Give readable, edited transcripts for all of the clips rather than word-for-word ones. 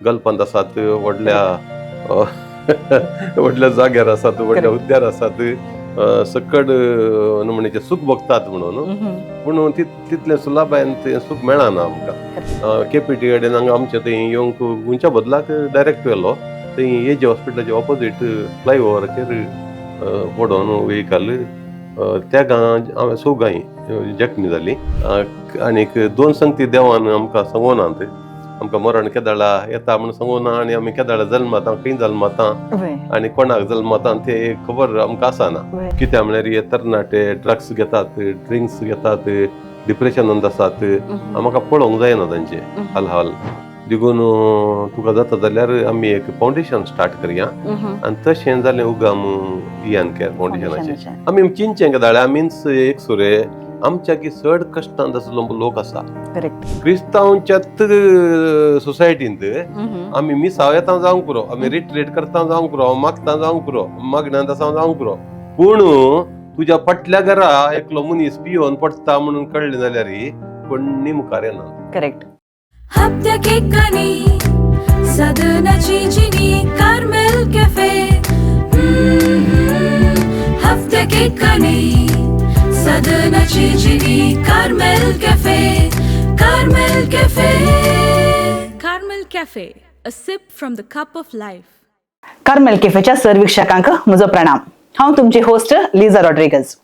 गल्फांत आसात, व्हडल्या व्हडल्या जाग्यार आसात, व्हडल्या हुद्द्यार आसात, सकड नमणेचें सूख भोगतात म्हणून. पूण तितलें सुलाभायेन तें सूख मेळना आमकां. केपीटी कडेन हांगा आमच्या थंय येवंक गुंच्या बदलाक डायरेक्ट व्हेलो. थंय एजे हॉस्पिटलाच्या ऑपोजीट फ्लायओवराचेर पडोन व्हेकल त्या गांव हांवें चौगांय जखमी जाली. आनीक दोन संगती देवान आमकां सांगोनात, आमकां मरण केदाळा येता म्हूण सांगोना आनी आमी केदाळा जल्मता, खंय जल्मता आनी कोणाक जल्मता ते खबर आमकां आसना. कित्याक म्हळ्यार हे तरणाटे ड्रग्स घेतात, ड्रिंक्स घेतात, डिप्रेशनांत आसात. आमकां पळोवंक जायना तांचे हाल हाल. देखून तुका जाता जाल्यार आमी एक फावंडेशन स्टार्ट करया. आनी तशें जालें उगम इयान केअर फावंडेशनाचें. आमी चिंतचें केदाळे आमीच एक सुरे आमच्या की चड कश्टांत आसलो लोक आसा. क्रिस्तांवच्याच सोसायटींत आमी मिसाव येता जावंक पुरो, आमी रिट्रीट करता जावंक पुरो, मागता जावंक पुरो, मागण्यांत आसा जावंक पुरो, पूण तुज्या फाटल्या घरा एकलो मनीस पियोवन पडटा म्हणून कळ्ळें जाल्यार कोणी मुखार येना. करेक्ट. हप्त्याक कनी सदनाची जिनी कार्मेल कॅफे. हप्त्याक कनी सदनाची जिनी Carmel cafe, Carmel cafe, Carmel cafe, a sip from the cup of life. Carmel कॅफेच्या sir वीक्षकांक म्हजो प्रणाम. हांव तुमची होस्ट लिजा रॉड्रिगज.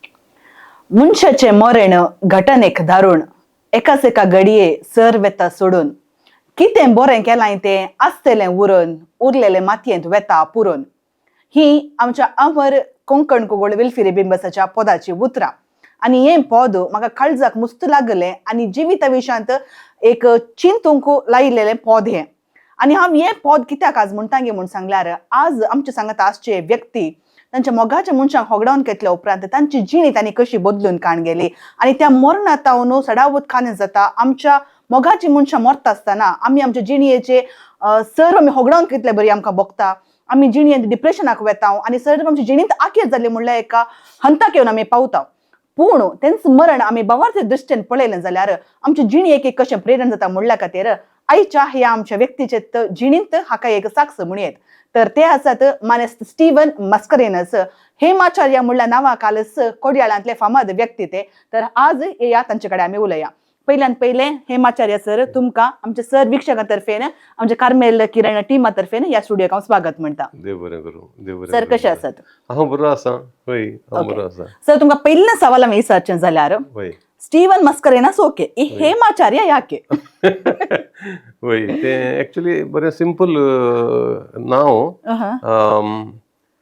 मनशाचें मरण घटनेक दारूण, एकाच एका घडये सर वेता सोडून. कितें बरें केलां तें आसतलें उरून, उरलेलें मातयेंत वेता पुरून. ही आमच्या अमर कोंकण कोगोळ विल्फी रेबिंबसाच्या पदाची उतरां आनी हें पद म्हाका काळजाक मुस्त लागलें आनी जिविता विशयांत एक चिंतूंक लायिल्लें पद हें. आनी हांव हें पद कित्याक आज म्हणटा गे म्हूण सांगल्यार, आज आमच्या सांगाता आसचे व्यक्ती तांच्या मोगाच्या मनशांक होगडावन घेतल्या उपरांत तांची जिणी तांणी कशी बदलून काण गेली आनी त्या मरणा तावन सडावत खाने जाता. आमच्या मोगाची मनशां मरता आसतना आमी आमच्या जिणयेचे सर्व आमी होगडावन घेतले बरी आमकां भोगता. आमी जिणयेंत डिप्रेशनाक वेता आनी सर्व आमच्या जिणेंत आखेर जाल्ली म्हणल्यार एका हंताक येवन आमी पावता. पूण तेंच मरण आमी भावार्थ दृश्टीन पळयलें जाल्यार आमचे जिणेक एक कशें प्रेरण जाता म्हणल्या खातीर आयच्या ह्या आमच्या व्यक्तीचे जिणेंत हाका एक साक्ष म्हणयेत. तर ते आसात मानेस्त स्टीवन मस्करेनस. हेमाचार्य म्हणल्या नांवा खालस कोडयाळांतले फामाद व्यक्ती ते. तर आज येया तांचे कडेन आमी उलया. पयल्यान पयलें हेमाचार्य सर, तुमकां आमच्या सर वीक्षकां तर्फेन, आमच्या कार्मेल किरण टिमा तर्फेन ह्या स्टुडियोक हांव स्वागत म्हणटा. देव बरें करूं, देव बरें सर करूं. कशें आसात? हांव बरो आसा, हय, हांव बरो आसा. सर, तुमकां पयलें सवाल हांवें विचारचें जाल्यार, स्टीवन मस्करेनस ओके, ಈ ಹೇಮಾಚಾರ್ಯ ಯಾಕೆ? वय, तें एक्चुली बरें सिंपल नांव.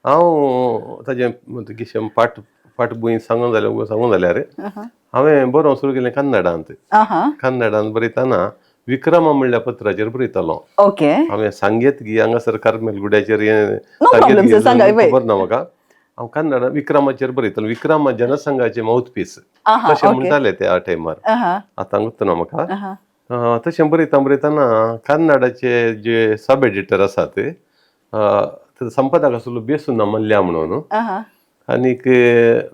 हांव ताजें कितें फाट फाटभूंय सांगूंक जाल्यार, हांवें बरोवंक सुरू केलें कन्नडांत. कन्नडांत बरयतना विक्रमा म्हणल्या पत्राचेर बरयतालो. हांवें सांगेत की हांगासर कार्मेल गुड्याचेर हें No problem, sir, सांगा, वय. खबर ना म्हाका. हांव कन्नडा विक्रमाचेर बरयतालो. विक्रमा जनसंघाचे माउथपीस तशें म्हणटाले त्या टायमार. आतां गुत्तना म्हाका. तशें बरयता बरयतना कन्नडाचे जे सब एडिटर आसात, ते संपादक आसलो बेसुना मल्ल्या म्हणून. आनीक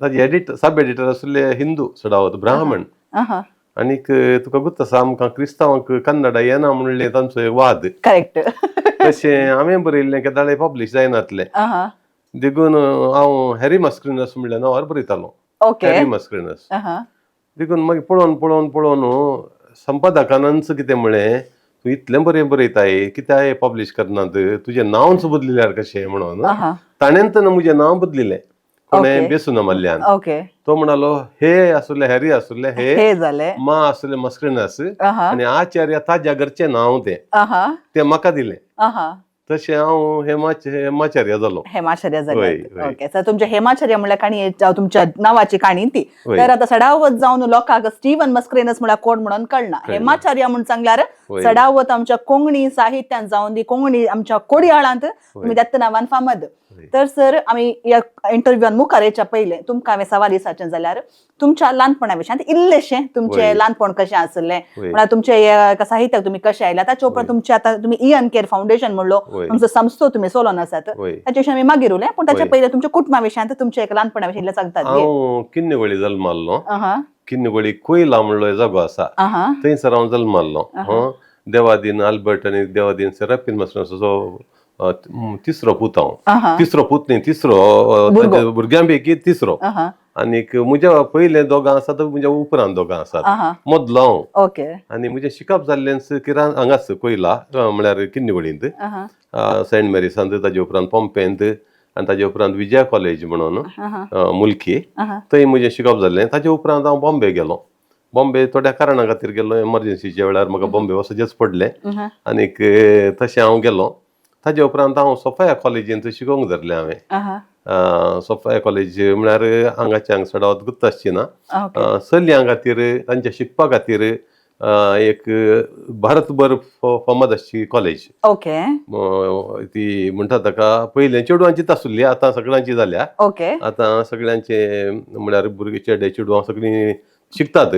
ताजे एडिटर, सब एडिटर आसले हिंदू, चडावत ब्राह्मण. आनीक तुका गुत्त आसा, आमकां क्रिस्तांवांक कन्नडा येना म्हणलें तांचो एक वाद. तशें हांवें बरयल्लें केदाळे पब्लीश जायनातलें. देखून हांव हॅरी मस्क्रिनस म्हणल्या नांवार बरयतालो. हॅरी मस्क्रिनस. देखून मागीर पळोवन पळोवन पळोवन संपादकानच कितें म्हळें, तूं इतलें बरें बरयताय, कित्याक पब्लीश करनात, तुजें नांवच बदलिल्यार कशें म्हणून. ताणें तर म्हजें नांव बदलिलें. कोणें? बेसुना मल्ल्यान. तो म्हणालो, हे आसुल्ले हॅरी आसुल्ले हे, हे जाले. मा आसुल्ले मस्क्रिनस आनी आचार्य ताज्या घरचें नांव तें, तें म्हाका दिलें. तशें हांव हेमाचार्य जालो. हेमाचार्य जाले. वय, वय. ओके सर, तुमच्या हेमाचार्य म्हणल्यार काणी, तुमच्या नावाची काणी ती. तर आता सडावत जावन लोकांक स्टीवन मस्क्रेनस म्हळ्यार कोण म्हणून कळना. हेमाचार्य म्हूण सांगल्यार सडावत आमच्या कोंकणी साहित्यांत जावन दी, कोंकणी आमच्या कोडयाळांत तुमी दत्त नांवान फामद. तर सर, आमी ह्या इंटरव्यूआन मुखार येच्या पयलें तुमकां हांवें सवाल विचारचें जाल्यार तुमच्या ल्हानपणा विशयांत इल्लेशें, तुमचें ल्हानपण कशें आसलें, म्हळ्यार तुमचे एका साहित्याक तुमी कशें आयला, ताचे उपरांत तुमचे आतां तुमी इयन केअर फाउंडेशन म्हणलो, तुमचो संस्थो तुमी चलोवन आसात, ताचे विशीं आमी मागीर उलया. पूण ताच्या पयलें तुमच्या कुटुंबा विशयांत, तुमच्या एका ल्हानपणा विशीं इल्लें सांगतात. हांव किन्नेवळी जल्माल्लो. किन्नेवळी कोयला म्हणलो जागो आसा, थंयसर हांव जल्माल्लो. देवादीन आल्बर्ट आनी देवादीन सेराफीन मास्टर तिसरो पूत हांव. तिसरो पूत न्ही, तिसरो भुरग्यां पैकी तिसरो. आनीक म्हज्या पयले दोगां आसात, म्हज्या उपरांत दोगां आसात, मदलो हांव. आनी म्हजें शिकप जाल्लेंच किरान हांगाच कोयला, म्हळ्यार किन्नीवळींत, सेंट मेरीसांत, ताजे उपरांत पोम्पेंत आनी ताजे उपरांत विजया कॉलेज म्हणून मुल्की, थंय म्हजें शिकप जाल्लें. ताजे उपरांत हांव बॉम्बे गेलो. बॉम्बे थोड्या कारणा खातीर गेलो, एमर्जन्सीच्या वेळार म्हाका बॉम्बे वचचेंच पडलें आनीक तशें हांव गेलो. ताजे उपरांत हांव सोफाया कॉलेजींत शिकोवंक धरलें हांवें. सोफाया कॉलेज म्हळ्यार हांगाचे हांगा चडावत गुत्त आसची ना, चलयां खातीर तांच्या शिकपा खातीर एक भारतभर फामाद आसची कॉलेज. ती म्हणटा ताका पयलें चेडवांचीच आसली, आतां सगळ्यांची जाल्या. आतां सगळ्यांचे म्हळ्यार भुरगे चेडे चेडवां सगळीं शिकतात.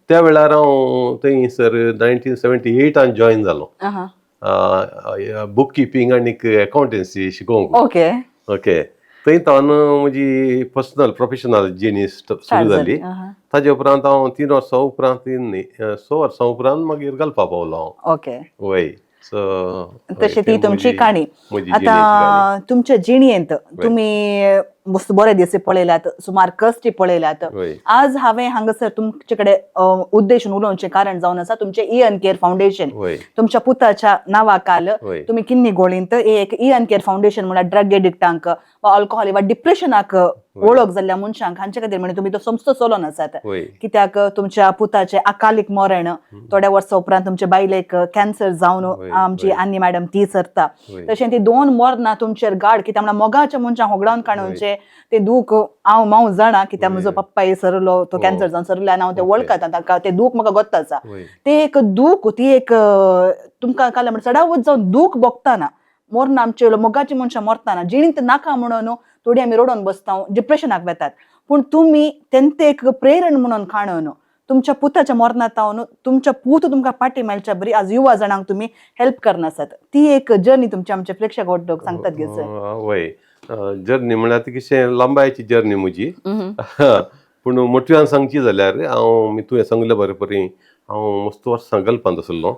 त्या वेळार हांव थंयसर 1978 जॉयन जालो, बूक किपींग आनी अकावंटन्सी शिकोवंक. ओके, थंय तावन म्हजी पर्सनल प्रोफेशनल जिणी सुरू जाली. ताजे उपरांत हांव 3 वर्सां उपरांत, 3 न्ही, 6 वर्सां उपरांत मागीर गल्फा पावलो हांव. वय, सो तशी ती तुमची काणी. आतां तुमच्या जिणेंत तुमी बरे दीस पळयल्यात, सुमार कश्ट पळयल्यात. आज हांवें हांगासर तुमचे कडेन उद्देशून उलोवचें कारण जावन आसा तुमचें इयन केअर फावंडेशन. तुमच्या पुताच्या नांवा खाल तुमी किन्नी गोळींत एक इयन केअर फावंडेशन, म्हळ्यार ड्रग एडिक्टांक वा अल्कोहोल वा डिप्रेशनाक वळख जाल्ल्या मनशांक, हांचे खातीर म्हणजे तुमी तो संस्था चलोवन आसात. कित्याक तुमच्या पुताचें अकालीक मरण, थोड्या वर्सां उपरांत तुमच्या बायलेक कॅन्सर जावन आमची आनी मॅडम ती सरता. तशें ती दोन मरणां तुमचेर गाड, कित्याक म्हणल्यार मोगाच्या मनशांक होगडावन काडूनचें ते दूख हांव माव जाणा, कित्याक म्हजो पप्पा सरलो तो कॅन्सर जावन सरलो आनी हांव ते वळखता ताका, ते दूख म्हाका गोत्त आसा. ते एक दूख, ती एक तुमकां काल म्हणल्यार चडावत जावन दूख भोगताना, मरण आमचे मोगाची मनशां मरताना जिणींत नाका म्हणून थोडी आमी रडोन बसता, डिप्रेशनाक वेतात. पूण तुमी तेंचे एक प्रेरण म्हणून काणून तुमच्या पुताच्या मरणात जावन तुमच्या पूत तुमकां पाटी मेळच्या बरी आज युवा जाणांक तुमी हेल्प करनासात. ती एक जर्नी तुमच्या आमच्या प्रेक्षक वड्डोक सांगतात गे सर? वय, जर्नी म्हळ्यार ती कशें लांबायची जर्नी म्हजी, पूण मोटव्यान सांगची जाल्यार हांव तुवें सांगले बरे परी हांव मस्त वर्सां गल्फांत आसलो.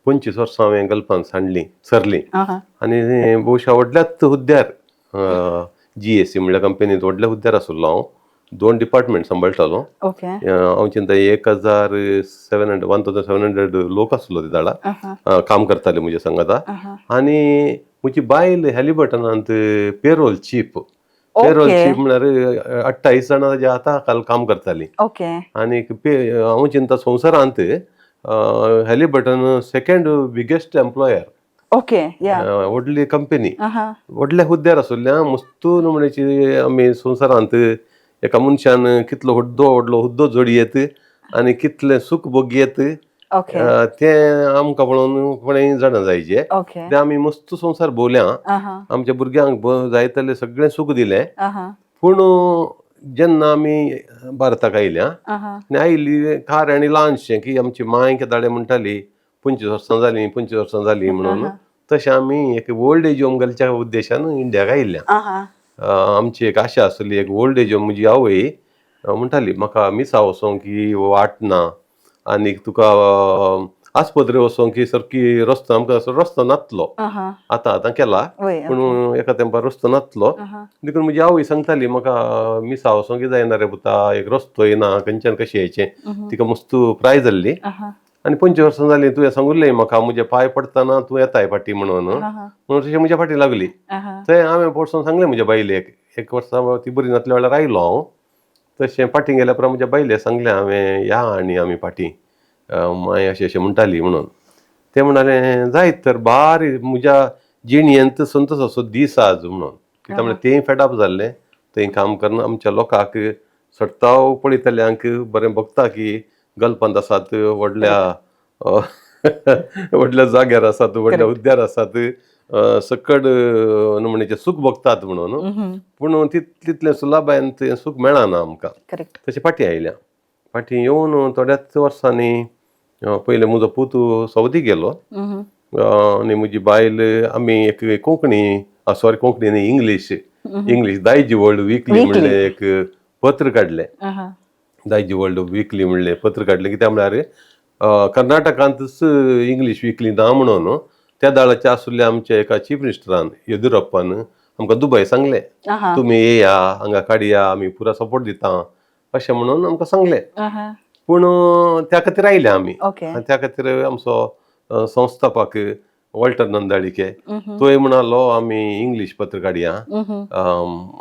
25 वर्सां हांवें गल्फांत सांडलीं सरलीं आनी भोवशा व्हडल्याच हुद्द्यार, जीएसी म्हणल्या कंपनीत व्हडल्या हुद्द्यार आसलो हांव. दोन डिपार्टमेंट सांबाळटालो. हांव चिंता 1700, 1700 लोक आसलो ते दाडा काम करताले म्हज्या सांगाता. आनी म्हजी बायल हॅलिबर्टनांत पेरोल चीफ, पेरोल चीफ म्हळ्यार 28 जाणां ताज्या हाता खाल काम करतालीं. आनी हांव चिंता संवसारांत हॅलिबर्टन सेकंड बिगेस्ट एम्प्लॉयर. ओके या व्हडली कंपनी, व्हडल्या हुद्द्यार आशिल्ल्या. मस्तू नमुन्याची आमी संवसारांत एका मनशान कितलो व्हडलो व्हडलो हुद्दो जोडयेत आनी कितलें सूख भोगयेत तें आमकां पळोवन कोणेंय जाणा जायचें. तें आमी मस्त संवसार भोंवल्या, आमच्या भुरग्यांक जाय तसलें सगळें सूख दिलें. पूण जेन्ना आमी भारताक आयल्या आनी आयिल्ली कार आनी ल्हानशें की आमची मांय केदाळे म्हणटाली 25 वर्सां जालीं, 25 वर्सां जालीं म्हणून, तशें आमी एक ओल्ड एज होम घालच्या उद्देशान इंडियाक आयिल्ल्या. आमची एक आशा आसली एक ओल्ड एज होम. म्हजी आवय म्हणटाली म्हाका मिसा वचोंक की वाट ना आनी तुका आस्पत्रे वचोंक की सारकी रस्तो, आमकां रस्तो नातलो. आतां आतां केला, पूण एका तेंपार रस्तो नातलो. देखून म्हजी आवय सांगताली म्हाका मिसा वचोंक जायना रे पुता, एक रस्तो ना, खंयच्यान कशें येयचें. तिका मस्त प्राय जाल्ली. आनी 25 वर्सां जालीं तुवें सांगुल्लें म्हाका म्हजे पांय पडटना तूं येताय फाटीं म्हणून, म्हणून तशें म्हज्या फाटीं लागली. थंय हांवें परसून सांगलें म्हज्या बायलेक, एक वर्सा ती बरी नासल्या वेळार आयलो हांव. तशें फाटीं गेल्या उपरांत म्हज्या बायलेक सांगलें हांवें, या आनी आमी फाटीं, मांय अशें अशें म्हणटाली म्हणून. तें म्हणालें जायत तर, भारी म्हज्या जिणेंत संतोसाचो दीस आज म्हणून. कित्याक म्हळ्यार तेंय फेडअप जाल्लें थंय काम करून. आमच्या लोकांक सट्टाव पळयतल्यांक बरें भोगता की गल्फांत आसात, व्हडल्या व्हडल्या जाग्यार आसात, व्हडल्या हुद्द्यार आसात, सकड नमणेचें सूख भोगतात म्हणून. पूण तितलें सुलाबायन तें सूख मेळना आमकां. तशें फाटीं आयल्या. फाटीं येवन थोड्याच वर्सांनी पयलें म्हजो पूत सौदी गेलो आनी म्हजी बायल, आमी एक कोंकणी, सॉरी, कोंकणी न्ही, इंग्लीश, इंग्लीश दायजी वर्ल्ड विकली म्हणलें एक पत्र काडलें. दायजी वर्ल्ड विकली म्हणलें पत्र काडलें, कित्याक म्हळ्यार कर्नाटकांतच इंग्लीश विकली ना म्हणून त्या दाळाचे आसुल्ले आमच्या एका चीफ मिनिस्टरान येदियुरप्पान आमकां दुबय सांगलें, तुमी येया हांगा काडया, आमी पुरा सपोर्ट दिता अशें म्हणून आमकां सांगलें. पूण त्या खातीर आयले आमी. आनी त्या खातीर आमचो संस्थापक वॉल्टर नंदाळिके तोय म्हणालो आमी इंग्लीश पत्र काडया,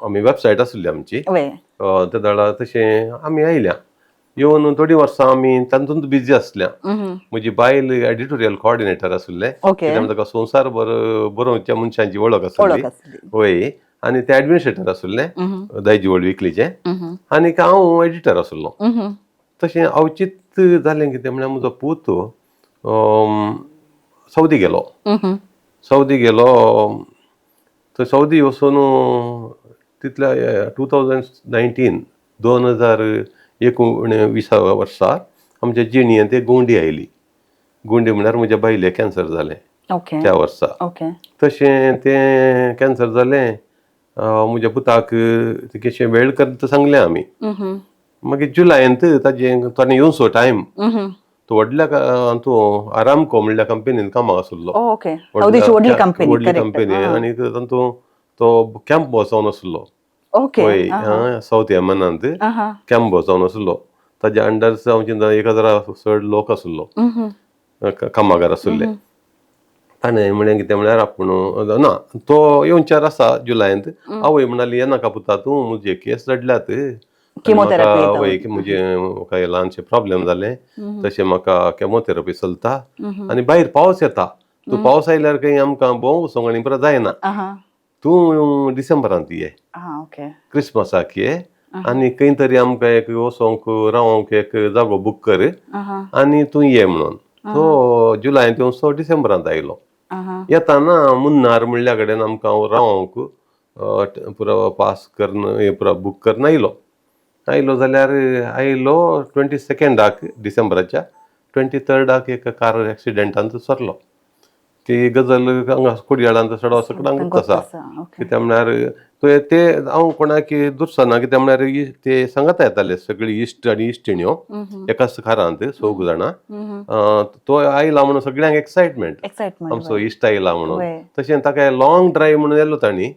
आमी वेबसायट आसली आमची. त्या दाळा तशें आमी आयल्या, येवन थोडीं वर्सां आमी तातूंत बिजी आसल्या. म्हजी बायल एडिटोरियल कॉर्डिनेटर आसले, कित्याक ताका संवसारभर बरोवच्या मनशांची वळख आसली. वय, आनी ते एडमिनिस्ट्रेटर आसले दायजिवळ विकलीचे, आनी हांव एडिटर आसलो. तशें अवचीत जालें कितें म्हळ्यार म्हजो पूत सौदी गेलो. सौदी गेलो तर सौदी वचून तितल्या 2019 2019 वर्सा आमच्या जिणेंत एक गुंडी आयली. गुंडी म्हळ्यार म्हज्या बायलेक कॅन्सर जालें त्या वर्सा. तशें तें कॅन्सर जालें, म्हज्या पुताक कशें वेळ करता सांगलें आमी. मागीर जुलयांत ताजें ताणें येवचो टायम, तो व्हडल्या तूं आरामको म्हणल्या कंपनीन कामाक आसलो. व्हडली कंपनी. व्हडली कंपनी, आनी तातूंत तो कॅम्प बॉस जावन आसलो. वय, सावथ येमनांत कॅम्प बॉस जावन आसलो. ताज्या अंडर हांव चिंता 1000 चड लोक आसलो, कामागार आसले. ताणें म्हणलें कितें म्हळ्यार आपूण ना तो येवच्यार आसा जुलयांत. आवय म्हणाली येनाका पुता तूं, म्हजे केस रडल्यात, वय म्हजे म्हाका ल्हानशे प्रॉब्लेम जाले, तशें म्हाका केमोथेरपी चलता आनी भायर पावस येता, तूं पावस आयल्यार खंय आमकां भोंव वचोंक आनी परत जायना, तूं डिसेंबरांत ये, क्रिसमसाक ये आनी खंय तरी आमकां एक वचोंक रावोंक एक जागो बूक कर आनी तूं ये म्हणून. तो जुलयांत येवन डिसेंबरांत आयलो. येताना मुन्नार म्हणल्या कडेन आमकां रावोंक पुरो पास करून पुरो बूक करून आयलो. आयलो जाल्यार आयलो 22 डिसेंबराच्या, 23 एक कार एक्सिडेंटान सरलो. ती गजल हांगा कोडयाळांत सडो सगळ्यांक आसा. कित्याक म्हळ्यार ते हांव कोणाक दुरसना, कित्याक म्हळ्यार ते सांगता येताले सगळी इश्ट आनी इश्टिण्यो एकाच कारांत चौग जाणां. तो आयला म्हणून सगळ्यांक एक्सायटमेंट, आमचो इश्ट आयला म्हणून. तशें ताका लॉंग ड्रायव्ह म्हणून येयलो तांणी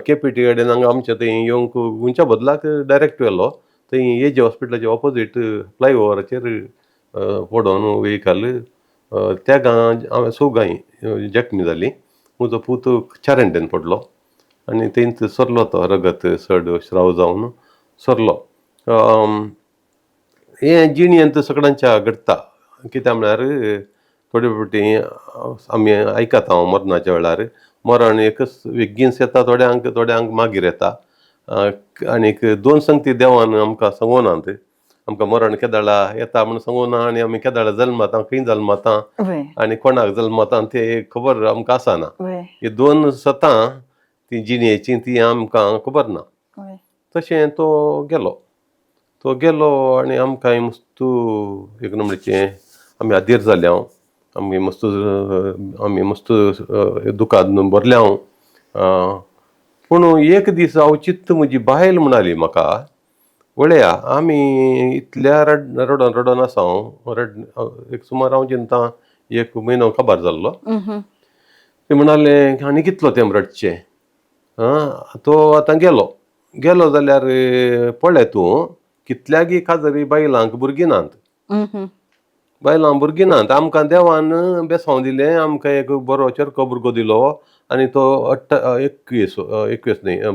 केपीटी कडेन हांगा आमच्या थंय येवंक गुंच्या बदलाक डायरेक्ट व्हेलो. थंय एजे हॉस्पिटलाचे ऑपोजीट फ्लायओवराचेर पडोन व्हेकल त्या गांव चौगांय जखमी जाली. म्हजो पूत चारंडेन पडलो आनी थंयच सरलो, तो रगत चड स्राव जावन सरलो. हें जिणेंत सगळ्यांच्या घडटा, कित्याक म्हळ्यार थोडे फावटी आमी आयकता हांव मरणाच्या वेळार मरण एकच बेगीनच येता, थोड्यांक थोड्यांक मागीर येता. आनीक दोन संगती देवान आमकां सांगोनात, आमकां मरण केदाळा येता म्हूण सांगोना, आनी आमी केदाळा जल्मता, खंय जल्मता आनी कोणाक जल्मता ते खबर आमकां आसना. ही दोन सतां ती जिणेची ती आमकां खबर ना. तशें तो गेलो, तो गेलो आनी आमकां मस्तू एक नंबरचें आमी आदीर जाले. हांव आमी मस्त आमी मस्त दुकान भरले हांव. पूण एक दीस हांव चित्त म्हजी बायल म्हणाली म्हाका, पळया आमी इतल्या रडोन रडोन आसा. हांव रड एक सुमार हांव चिंता एक म्हयनो काबार जाल्लो. ते म्हणाले आनी कितलो तेंप रडचें, आं तो आतां गेलो गेलो जाल्यार पळय तूं कितल्यागी काजरी बायलांक भुरगीं नात, बायलां भुरगीं नात. आमकां देवान बेसांव दिलें, आमकां एक बरो चरको भुरगो दिलो आनी तो 21 21 न्हय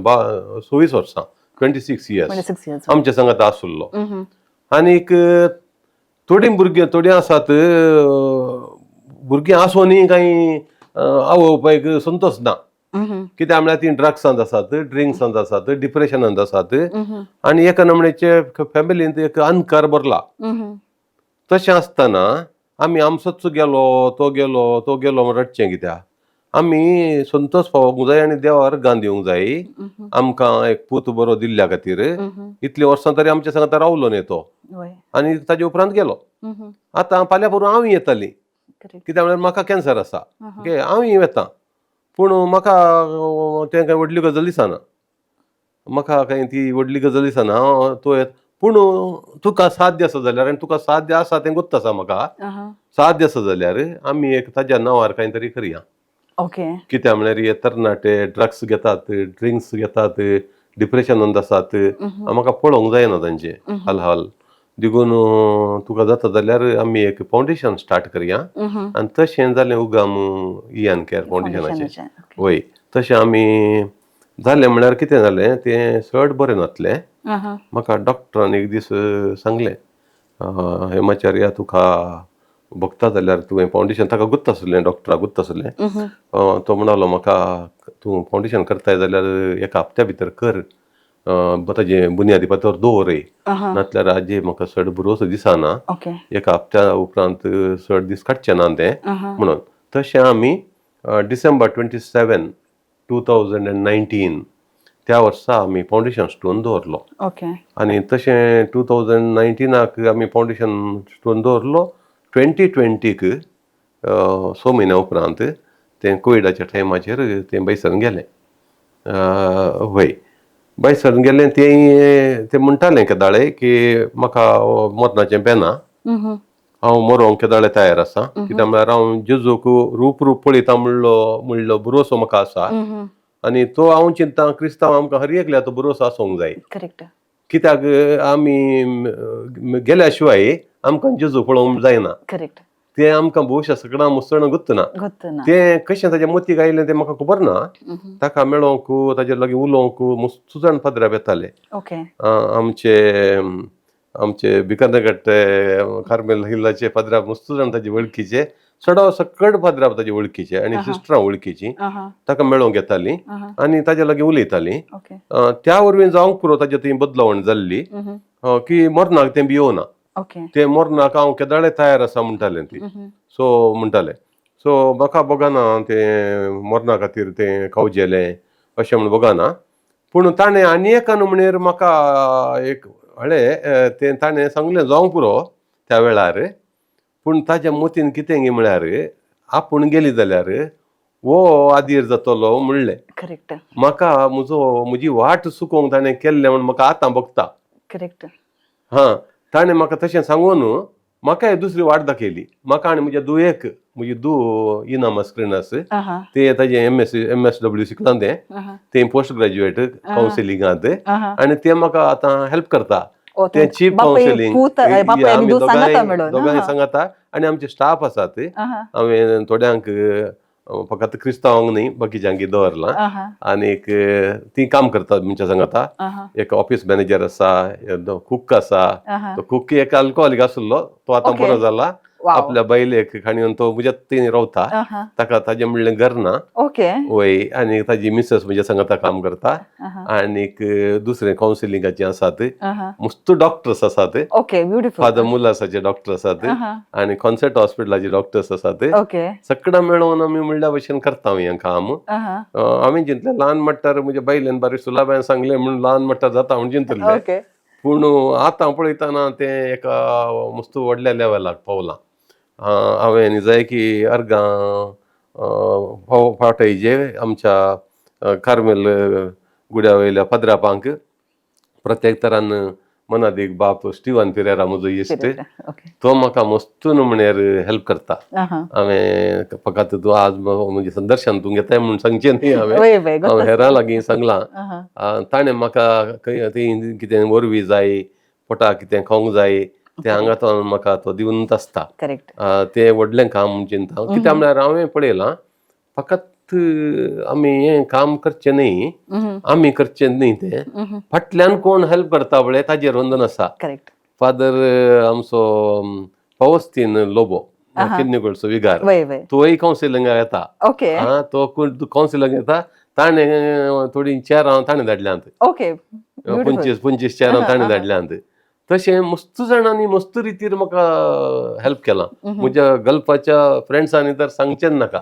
26 वर्सां 26 इयर्स आमच्या सांगात आसुल्लो. आनीक थोडीं भुरगीं थोडीं आसात भुरगीं आसूनय कांय आवय बापायक संतोश ना, कित्याक म्हळ्यार ती ड्रग्सांत आसात, ड्रिंक्सांत आसात, डिप्रेशनांत आसात आनी एका नमणेचे फॅमिलींत एक अंधकार भरला. तशें आसतना आमी आमचोच गेलो तो गेलो तो गेलो म्हण रडचें कित्याक, आमी संतोश पावोवंक जाय आनी देवार अर्गां दिवंक जाय आमकां एक पूत बरो दिल्ल्या खातीर. इतलीं वर्सां तरी आमच्या सांगाता रावलो न्ही तो आनी ताजे उपरांत गेलो. आतां फाल्यां पोरूं हांव येतालीं, कित्याक म्हळ्यार म्हाका कॅन्सर आसा, ओके हांवूय वेता, पूण म्हाका तें कांय व्हडली गजाल दिसना, म्हाका कांय ती व्हडली गजाल दिसना. हांव तो पूण तुका साध्य आसा जाल्यार, आनी तुका साध्य आसा तें गोत्त आसा म्हाका, साध्य आसा जाल्यार आमी एक ताज्या नांवार कांय तरी करया. कित्याक म्हळ्यार हे तरणाटे ड्रग्स घेतात, ड्रिंक्स घेतात, डिप्रेशनांत आसात, म्हाका पळोवंक जायना तांचे हाल हाल. देखून तुका जाता जाल्यार आमी एक फावंडेशन स्टार्ट करया. आनी तशें जालें उगम इयान केअर फावंडेशनाचें. वय, तशें आमी जालें. म्हळ्यार कितें जालें, तें चड बरें नासलें. म्हाका डॉक्टरान एक दीस सांगलें, हेमाचार्या, तुका भोगता जाल्यार तुवें फावंडेशन, ताका गुत्त आसलें, डॉक्टराक गुत्त आसलें. तो म्हणालो म्हाका, तूं फावंडेशन करताय जाल्यार एका हप्त्या भितर कर, ताजें बुन्यादी फातर दवर, नातल्यार आजी म्हाका चड बरोसो दिसना, एका हप्त्या उपरांत चड दीस काडचे ना तें म्हणून. तशें आमी December 27, 2019 त्या वर्सा आमी फावंडेशन स्टोन दवरलो. आनी तशें 2019आक आमी फावंडेशन स्टोन दवरलो. 2020क 6 म्हयन्या उपरांत तें कोविडाच्या टायमाचेर तें बैसरून गेलें. वय, बैसरून गेलें तें. तें म्हणटालें केदाळे की म्हाका मरणाचें बेना, हांव मरोंक केदाळे तयार आसा, कित्याक म्हळ्यार हांव जेजूक रूप रूप पळयता म्हणलो भरोसो म्हाका आसा. आनी तो हांव चिंता, क्रिस्तांव आमकां हर एकल्या तो भरोसो आसूंक जाय. कित्याक आमी गेल्या शिवाय आमकां जेजू पळोवंक जायना. तें आमकां भोवशा सगळ्यां मुसळ गुत्तना. गोत्तना. तें कशें ताज्या मतीक आयलें तें म्हाका खबर ना. ताका मेळोंक, ताजे लागीं उलोवंक मस्तू जाण पदराप येताले. आमचे आमचे बिकानगर कार्मेल हिल्लाचे पदराप मस्तू जाण ताजे वळखीचे, चडाव सकट पदराप ताजे वळखीचे आनी सिस्टरां वळखीची ताका मेळोवंक येतालीं आनी ताज्या लागीं उलयतालीं. त्या वरवीं जावंक पुरो, ताजे थंय बदलावण जाल्ली की मरणाक तें भियोना. तें मरणाक हांव केदाळे तयार आसा म्हणटालें ती. सो म्हणटालें, सो म्हाका बगाना तें मरणा खातीर तें कावजेलें अशें म्हूण बगाना. पूण ताणें आनी एका नमणेर म्हाका एक हळें तें ताणें सांगलें जावंक पुरो त्या वेळार. पूण ताज्या मतीन कितें गी म्हळ्यार आपूण गेली जाल्यार हो आदीर जातलो म्हणलें. म्हाका म्हजो म्हजी वाट चुकोवंक ताणें केल्लें म्हूण म्हाका आतां भोगता. हां, ताणें म्हाका तशें सांगून म्हाकाय दुसरी वाट दाखयली, म्हाका आनी म्हज्या धुवेक. म्हजी धूव इना मास्क्रिनास, तें ताजें एमएसडब्ल्यू शिकलां तें, तें पोस्ट ग्रॅज्युएट कावन्सिलिंगांत आनी तें म्हाका आतां हेल्प करता. तें चीफ कावन्सिलींग दोगांय सांगाता आनी आमचे स्टाफ आसात. हांवें थोड्यांक, फकत क्रिस्तांवांक न्ही, बाकीच्यांक दवरलां आनीक ती काम करतात मनशां सांगाता. एक ऑफिस मॅनेजर आसा, कुक आसा. तो कुक एक अल्कोहोलीक आसलो, तो आतां बरो जाला. आपल्या बायलेक खाणीन तो म्हज्या थंय रावता, ताका ताजें म्हणलें घर ना. वय, आनी ताजी मिसेस म्हज्या सांगाता काम करता. आनीक दुसरे कावन्सिलिंगाचे आसात, मस्त डॉक्टर्स आसात. Okay, beautiful. फादर मुलासाचे डॉक्टर आसात आनी कॉन्सर्ट हॉस्पिटलाचे डॉक्टर्स आसात. सगळं मेळोवन आमी म्हणल्या भशेन करता हें काम. हांवें चिंतलें ल्हान मट्टार, म्हज्या बायलेन बारीक सुलाबायन सांगलें म्हूण ल्हान मट्टार जाता म्हूण चिंतलें. पूण आतां पळयतना तें एका मस्त व्हडल्या लेवलाक पावलां. हांवें जाय की अर्गां पावटायजे आमच्या कार्मेल गुड्या वयल्या पदरापांक. प्रत्येक तरान मनादीक बाप स्टिवन पिरेरा म्हजो इश्ट, तो म्हाका मस्त म्हणल्यार हेल्प करता. हांवें फकत तूं आज म्हजें संदर्शन तूं घेताय म्हूण सांगचें न्ही, हांवें हांव हेरां लागीं सांगलां. ताणें म्हाका खंय थंय कितें वरवीं जाय, पोटाक कितें खावंक जाय, तें हांगा तो म्हाका तो दिवनच आसता. तें व्हडलें काम म्हूण चिंता. कित्याक म्हळ्यार हांवें पळयलां, फकत आमी हें काम करचें न्ही, आमी करचें न्ही, तें फाटल्यान कोण हेल्प करता पळय ताजेर वंदन आसा. फादर आमचो पावस्तीन लोबो, किन्नीकडचो विगार, तोय कावन्सिलिंगाक येता. आं, तो कावन्सिलिंग येता. ताणें थोडीं चेरां ताणें धाडल्यांत, 25 चेरां ताणें धाडल्यांत. तशें मस्त जाणांनी मस्त रितीर म्हाका हेल्प केलां. म्हज्या गल्फाच्या फ्रेंड्सांनी तर सांगचें नाका.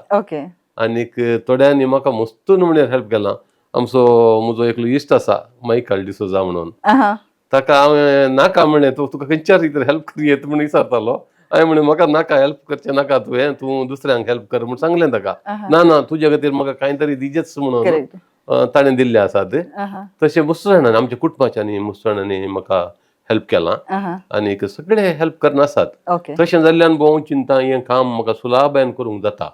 आनीक थोड्यांनी म्हाका मस्त म्हणल्यार हेल्प केलां. आमचो म्हजो एकलो इश्ट आसा, मायकल डिसोजा म्हणून, ताका हांवें नाका म्हणलें, तूं तुका खंयच्या रितीर हेल्प करयेत म्हूण विचारतालो. हांवें म्हणलें, म्हाका नाका हेल्प करचें नाका, तुवें तूं दुसऱ्यांक हेल्प कर म्हूण सांगलें ताका. ना ना, तुज्या खातीर म्हाका कांय तरी दिजेच म्हणून ताणें दिल्लें आसात. तशें मस्त जाणांनी, आमच्या कुटुंबाच्यांनी मस्त जाणांनी म्हाका हेल्प केलां आनीक सगळे हेल्प करना आसात. तशें जाल्ल्यान भोव चिंता हें काम म्हाका सुलाभायेन करूंक जाता.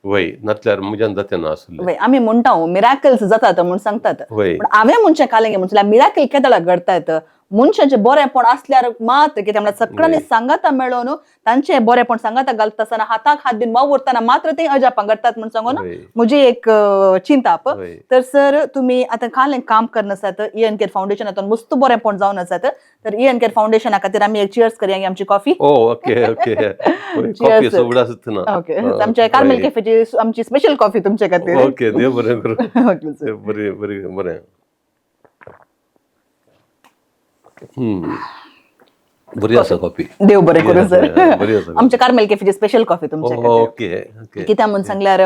वय, नातल्यार म्हज्यान जातें ना आसलें. वय, आमी म्हणटा मिराकल्स जातात म्हूण सांगतात. पूण हांवें म्हणचें कालें म्हणल्यार मिराकल केदळा घडतात? मनशाचें बरेंपण असल्यार मात, कितें म्हणल्यार सगळ्यांनी सांगाता मेळोवन तांचें बरेंपण सांगाता घालता आसतना, हाताक हात दिवन वावुरतना मात्र ते अजापां घडटात म्हूण सांगून म्हजी एक चिंताप. तर सर, तुमी आतां काल काम करनासात इएन केअर फाउंडेशनातून, मस्त बरेंपण जावन आसात. तर इएन केअर फाउंडेशना खातीर आमी एक चियर्स करया आमची कॉफी. ओ, ओके ओके, कॉफी सोबड आसता. ओके, आमच्या कार्मेल कॅफेची आमची स्पेशल कॉफी तुमचे खातीर. ओके, देव बरें करूं. Okay sir. बरें बरें बरें. बरी आसा कॉफी. देव बरें करूं सर. बरी आसा. आमच्या कार्मेल कॅफेची स्पेशल कॉफी तुमच्या खातीर. ओके ओके कित्याक म्हूण सांगल्यार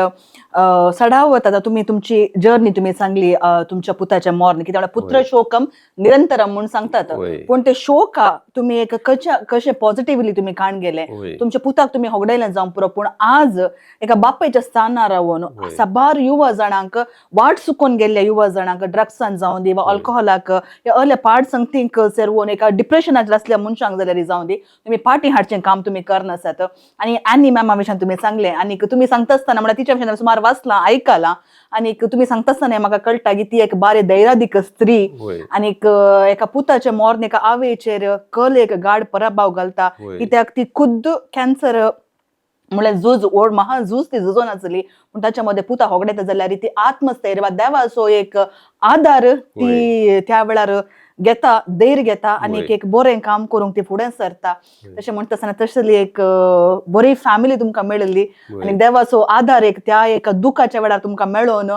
सडावत आतां तुमी तुमची जर्नी तुमी सांगली, तुमच्या पुताच्या मर्ण, कित्याक म्हळ्यार पुत्र शोकम निरंतरम म्हूण सांगतात. पूण ते शोका तुमी एक कशें कशें पॉझिटिव्हली तुमी काण गेले. तुमच्या पुताक तुमी होगडायलें जावं पुरो, पूण आज एका बापायच्या स्थानार रावन साबार युवा जाणांक, वाट चुकोवन गेल्ल्या युवा जाणांक, ड्रग्सान जावं दी वा अल्कोहोलाक या असल्या पाड संगतींक सेरवून एका डिप्रेशनाचेर आसल्या मनशांक जाल्यार जावं दी, तुमी पाटी हाडचें काम तुमी करनासात. आनी आनी मॅमा विशयान तुमी सांगलें आनी तुमी सांगता आसतना, म्हणल्यार तिच्या विशयान सुमार वाचलां, आयकलां आनी तुमी सांगता आसतना म्हाका कळटा की ती एक बारी धैर्यादीक स्त्री आनीक एका पुताच्या मर्ण एका आवयचेर कल एक गाड प्रभाव घालता. कित्याक ती खुद्द कॅन्सर म्हणल्यार झूज ओड महा झूज ती झुजोन आसली, पूण ताच्या मध्ये पुता होगडेता जाल्यार ती आत्मस्थैर्य वा देवाचो एक आदार ती त्या वेळार घेता, धैर्य घेता आनी एक बरें काम करूंक ती फुडें सरता. तशें म्हणटा आसतना तसली एक बरी फॅमिली तुमकां मेळिल्ली आनी देवाचो आदार एक त्या एका दुखाच्या वेळार तुमकां मेळोवन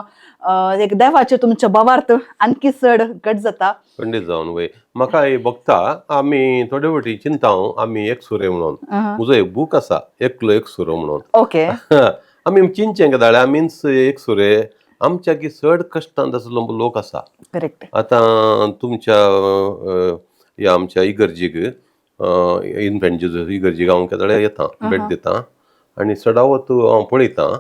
एक देवाचेर तुमचें भावार्थ आणखी चड घट जाता. खंडीत जावन वय. म्हाका हे भोगता, आमी थोडे फावटी चिंता आमी एकसुरे म्हणून. म्हजो एक बूक आसा, एकलो एकसुरो म्हणून. आमी चिंतचें केदाळे आमीच एकसुरे, आमच्या की चड कश्टांत आसलो लोक आसा. आतां तुमच्या ह्या आमच्या इगर्जीक, इनफेंट जेजस इगर्जीक हांव केदाळे येता, भेट दिता आनी चडावत हांव पळयतां,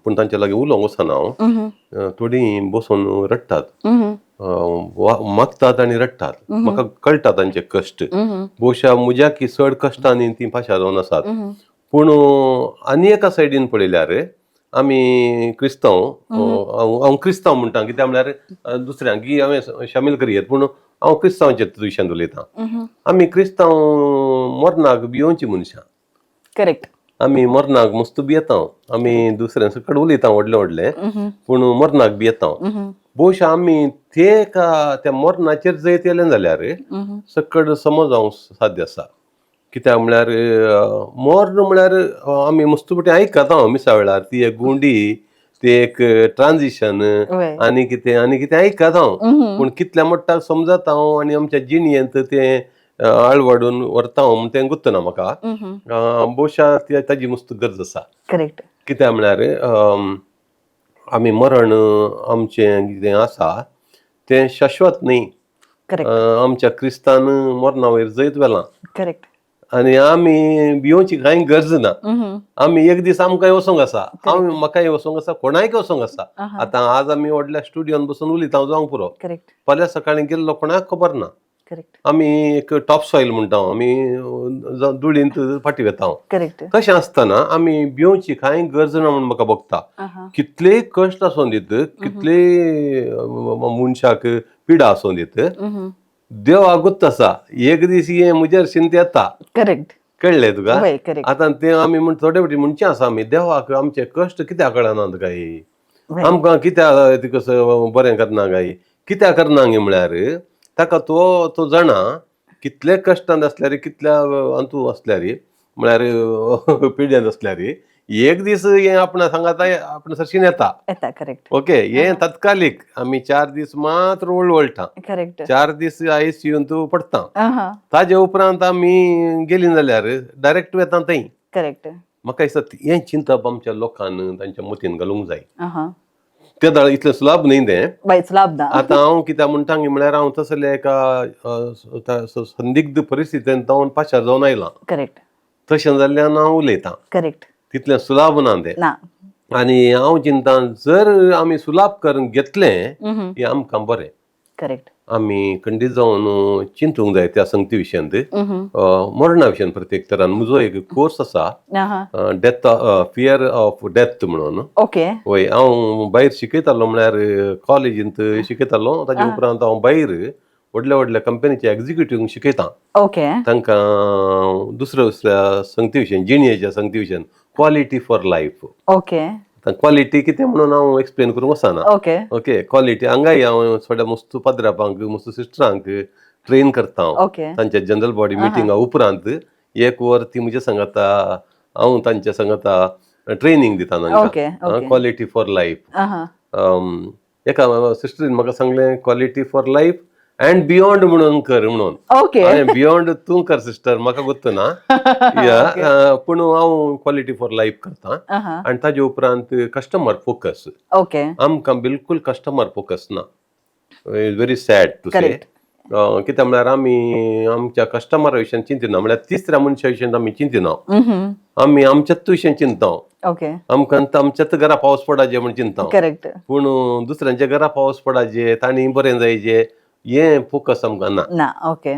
पूण तांच्या लागीं उलोवंक वचना हांव. थोडीं बसून रडटात, मागतात आनी रडटात. म्हाका कळटा तांचे कश्ट. भोवशा म्हज्या की चड कश्टांनी ती पाशार जावन आसात. पूण आनी एका सायडीन पळयल्यार आमी क्रिस्तांव, हांव क्रिस्तांव म्हणटा, कित्याक म्हळ्यार दुसऱ्यांक हांवें शामील करयेत, पूण हांव क्रिस्तांवचे विशयान उलयतां. आमी क्रिस्तांव मरणाक भियोवची मनशां. आमी मरणाक मस्त भियेता. आमी दुसऱ्यां सकट उलयता व्हडलें व्हडलें, पूण मरणाक भियेता. भोवशा आमी ते का त्या मरणाचेर जैत येयलें जाल्यार सकट समज जावंक साध्य आसा. कित्याक म्हळ्यार मर्ण म्हळ्यार आमी मस्त पटी आयकता मिसा वेळार, ती एक गुंडी, ती एक ट्रान्जिशन आनी कितें आनी कितें आयकता हांव, पूण कितल्या मोट्टाक समजता हांव आनी आमच्या जिणयेंत तें आळवाडून व्हरता हांव तें गुत्तना म्हाका. भोवशा ताजी मस्त गरज आसा. कित्याक म्हळ्यार आमी मरण आमचें कितें आसा तें शाश्वत न्ही. आमच्या क्रिस्तान मरणा वयर जैत व्हेलां. आनी आमी भियोवची कांय गरज ना. आमी एक दीस आमकांय वचोंक आसा, आमी म्हाकाय वचोंक आसा, कोणायक वचोंक आसा. आतां आज आमी व्हडल्या स्टुडियोन बसून उलयता जावंक पुरो, फाल्यां सकाळीं गेल्लो कोणाक खबर ना. आमी एक टॉप सॉयल म्हणटा, आमी धुळींत फाटीं वेता. तशें आसतना आमी भियोवची कांय गरज ना म्हूण म्हाका भोगता. कितलेय कश्ट आसूं दीत, कितलेय मनशाक पिडा आसूं दीत, देव गुत्त आसा, एक दीस हें म्हजेर शिंत येता. कळ्ळें तुका? आतां तें आमी म्हण थोडे फावटी म्हणचें आसा आमी देवाक आमचे कश्ट कित्याक कळनात काय, आमकां कित्याक कसो बरें करना काय, कित्याक करना गे म्हळ्यार ताका तो तो जाणा कितले कश्टांत आसल्यार, कितल्या अंतू आसल्यार, म्हळ्यार पिड्यांत आसल्यार एक दीस हें आपणा सांगाता आपणा सरशीन येता. येता, करेक्ट. ओके, हें तात्कालीक आमी 4 दीस मात्र वळवळटा. 4 दीस आयसीयूंत पडटा. ताजे उपरांत आमी गेली जाल्यार डायरेक्ट वेता थंय. म्हाका दिसता हें चिंतप आमच्या लोकान तांच्या मतीन घालूंक जाय. ते दाळ इतलें सुलाभ न्ही तें. बाय, सुलाभ ना. आतां हांव कित्याक म्हणटा म्हळ्यार हांव तसल्या एका संदिग्ध परिस्थितींत हांव पाशार जावन आयलां. तशें जाल्ल्यान हांव उलयतां. तितलें सुलाभ ना तें. ना. आनी हांव चिंता जर आमी सुलाभ करून घेतलें हें आमकां बरें. आमी खंडीत जावन चिंतूंक जाय त्या संगती विशयांत, मरणा विशयान प्रत्येक तरान. म्हजो एक कोर्स आसा, डेथ, फियर ऑफ डेथ म्हणून. वय, हांव भायर शिकयतालो, म्हळ्यार कॉलेजींत शिकयतालो. ताजे उपरांत हांव भायर व्हडल्या व्हडल्या कंपनीच्या एक्झिक्युटिव्ह शिकयता. तांकां दुसऱ्या दुसऱ्या संगती विशयान, जिणेच्या संगती विशयान, क्वॉलिटी फॉर लायफ. क्वॉलिटी कितें म्हणून हांव एक्सप्लेन करूंक वचना. ओके, क्वॉलिटी हांगाय हांव थोड्या मस्त पाद्रापांक, मस्त सिस्टरांक ट्रेन करता हांव. तांच्या जनरल बॉडी मिटिंगा उपरांत एक वर ती म्हज्या सांगता, हांव तांच्या सांगता ट्रेनिंग दिता तांकां. Okay okay quality for life. एका सिस्टरीन म्हाका सांगलें, quality for life and beyond म्हणून कर म्हणून. हांवें बियॉन्ड तूं कर सिस्टर, म्हाका गोत्त ना या, पूण हांव क्वॉलिटी फॉर लायफ करता. आनी ताजे उपरांत कस्टमर फोकस. आमकां बिलकुल कस्टमर फोकस ना, is very sad to say. कित्याक म्हळ्यार आमी आमच्या कस्टमरा विशयान चिंतिना, म्हळ्यार तिसऱ्या मनशा विशयान आमी चिंतिना. आमी आमच्याच विशयान चिंता. आमकां आमच्याच घरा पावस पडाजे म्हण चिंता. पूण दुसऱ्यांच्या घरा पावस पडाजे, तांणी बरें जायजे, हें फोकस आमकां ना. ना, ओके.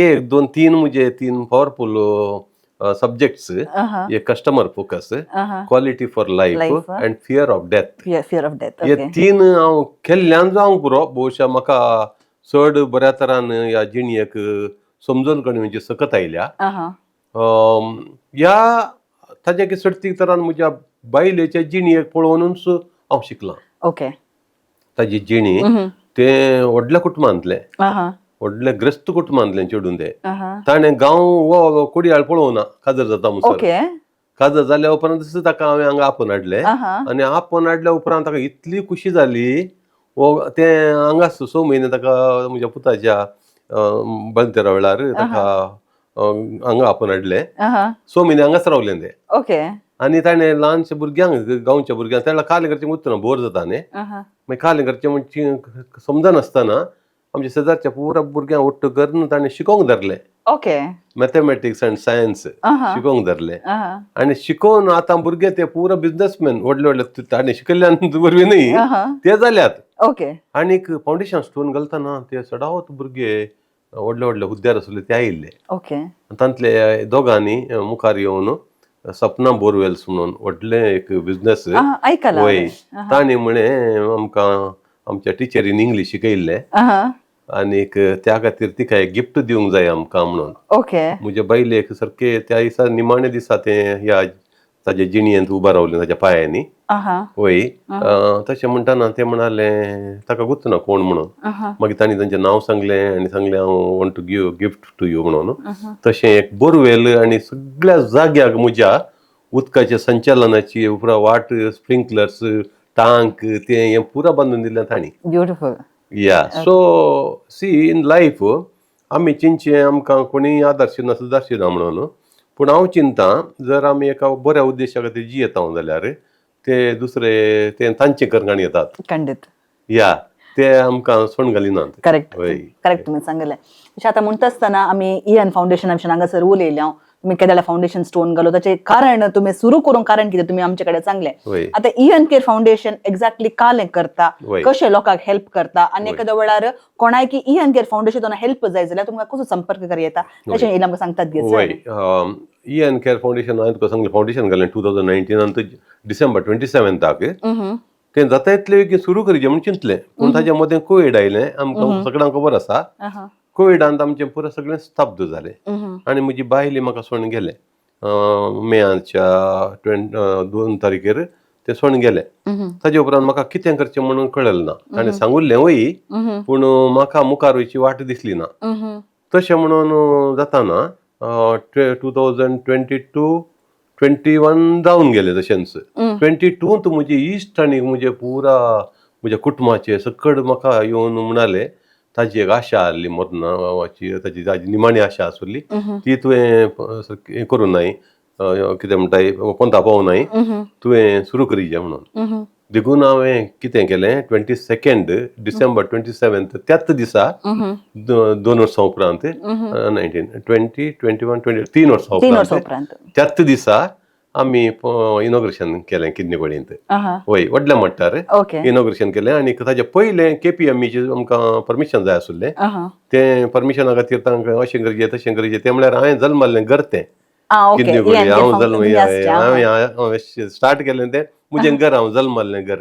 एक, दोन, तीन, म्हजे तीन पावरफूल सब्जेक्ट्स: एक customer focus, quality for life Life, and fear of death. Fear of death. हे तीन हांव केल्ल्यान जावंक पुरो, बहुशा म्हाका चड बऱ्या तरान ह्या जिणेक समजून करण्याची सकत आयल्या. ह्या ताच्या की सर्तीक तरान म्हज्या बायलेच्या जिणेक पळोवनूच हांव शिकलां. ताजी जिणी, तें व्हडल्या कुटुंबांतलें, व्हडल्या ग्रस्त कुटुंबांतलें चेडून तें. ताणें गांव हो कोडयाळ पळोवना काजर जाता म्हणसर. काजर जाल्या उपरांत ताका हांवें हांगा आपोवन हाडलें. आनी आपोवन हाडल्या उपरांत ताका इतली खुशी जाली, हो तें हांगा 6 म्हयने ताका म्हज्या पुताच्या बाळंतेरा वेळार ताका हांगा आपोवन हाडलें. 6 म्हयने हांगाच रावलें तें. आनी ताणें ल्हानशा भुरग्यांक, गांवच्या भुरग्यांक, ताणें कालें करचें उरतना बोर जाता न्ही, मागीर कालें करचें म्हणजे समजनासतना आमच्या शेजारच्या पुरा भुरग्यांक ಒಟ್ಟು करून ताणें शिकोवंक धरलें. मॅथमॅटिक्स आनी सायन्स शिकोवंक धरलें. आनी शिकोवन आतां भुरगे ते पुरा बिजनसमॅन, व्हडले व्हडले, ताणें शिकयल्ल्यान वरवीं न्ही, ते जाल्यात. आनीक फावंडेशन स्टोन घालतना ते सडावत भुरगे व्हडले व्हडले हुद्द्यार आसले ते आयिल्ले. तांतले दोगांनी मुखार येवन, सपना बोरवेल्स म्हणून व्हडलें एक बिजनस. आयकलां. वय, तांणी म्हळें, आमकां आमच्या टिचरीन इंग्लीश शिकयल्लें आनीक त्या खातीर तिका एक गिफ्ट दिवंक जाय आमकां म्हणून. म्हज्या बायलेक सारकें त्या दिसा, निमाण्या दिसा तें ह्या ताज्या जिणयेंत उबा रावलें ताज्या पांयांनी. वय, तशें म्हणटना तें म्हणालें, ताका गोत्त ना कोण म्हणून. मागीर तांणी तांचें नांव सांगलें आनी सांगलें, हांव want to give gift to you म्हणून. तशें एक बोरवेल आनी सगळ्या जाग्याक म्हज्या उदकाच्या संचालनाची पुरा वाट, स्प्रिंकलर्स, टांक, तें हें पुरा बांदून दिलें तांणी. Beautiful. Yeah, so see, in life आमी चिंतचें आमकां कोणीय आदर्श ना, सुदारशी ना म्हणून. पूण हांव चिंता, जर आमी एका बऱ्या उद्देशा खातीर जियेता जाल्यार ते दुसरे ते तांचे करंगाण येतात. या, ते आमकां सोण घालिनात. करेक्ट. वय. करेक्ट, तुमी सांगलें तशें. आतां म्हणटा आसतना आमी इयन फावंडेशना विशीं हांगासर उलयले हांव. तुमी केदाळा फावंडेशन स्टोन घालो, ताचें कारण, तुमी सुरू करूंक कारण कितें, तुमी आमचे कडेन सांगलें. आतां इयन केअर फावंडेशन एक्झॅक्टली कालें करता, कशें लोकांक हेल्प करता आनी एखाद्या वेळार कोणाय की इयन केअर फावंडेशन हेल्प जाय जाल्यार तुमकां कसो संपर्क कर येता, तशें येयल्यार आमकां सांगतात गे? वय, इयन केअर फावंडेशन, हांवें तुका सांगलें, फावंडेशन घालें 2019नांत डिसेंबर 27थाक. तें जाता इतले बेगीन सुरू करचें म्हूण चिंतलें, पूण ताच्या मदें कोवीड आयलें. आमकां सगळ्यांक खबर आसा, कोविडांत आमचें पुरो सगळें स्तब्ध जालें. आनी म्हजी बायली म्हाका सोडून गेलें, मेयाच्या 2 तारखेर तें सोडून गेलें. ताजे उपरांत म्हाका कितें करचें म्हणून कळलें ना. ताणें सांगुल्लें वय, पूण म्हाका मुखार वयची वाट दिसली ना. तशें म्हणून जाताना 2022, 21 जावन गेले तशेंच. 22त म्हजे इश्ट आनी म्हजे पुरा म्हज्या कुटुंबाचे सकड म्हाका येवन म्हणाले, ताजी एक आशा आहली मरणाची, ताजी ताजी निमाणी आशा आसली, ती तुवें सारकी हें करूं नाय, कितें म्हणटाय, पोंता पावूं नाय, तुवें सुरू करीजे म्हणून. देखून हांवें कितें केलें, 22 डिसेंबर 27 त्याच दिसा, 2 वर्सां उपरांत, 19, 20, 21, 20, 3 वर्सां 3 वर्सां उपरांत उपरांत, त्याच दिसा आमी इनॉग्रेशन केलें किडनी वय व्हडल्या मट्टार इनॉग्रेशन केलें. आनी ताजे पयलें केपीएमईचें आमकां परमिशन जाय आसलें. तें परमिशना खातीर तांकां अशें गरजें तशें गरजें, तें म्हळ्यार हांवें जल्माल्लें घर तें किडनी. हांव जल्म, हांवें स्टार्ट केलें तें म्हजें घर, हांव जल्माल्लें घर.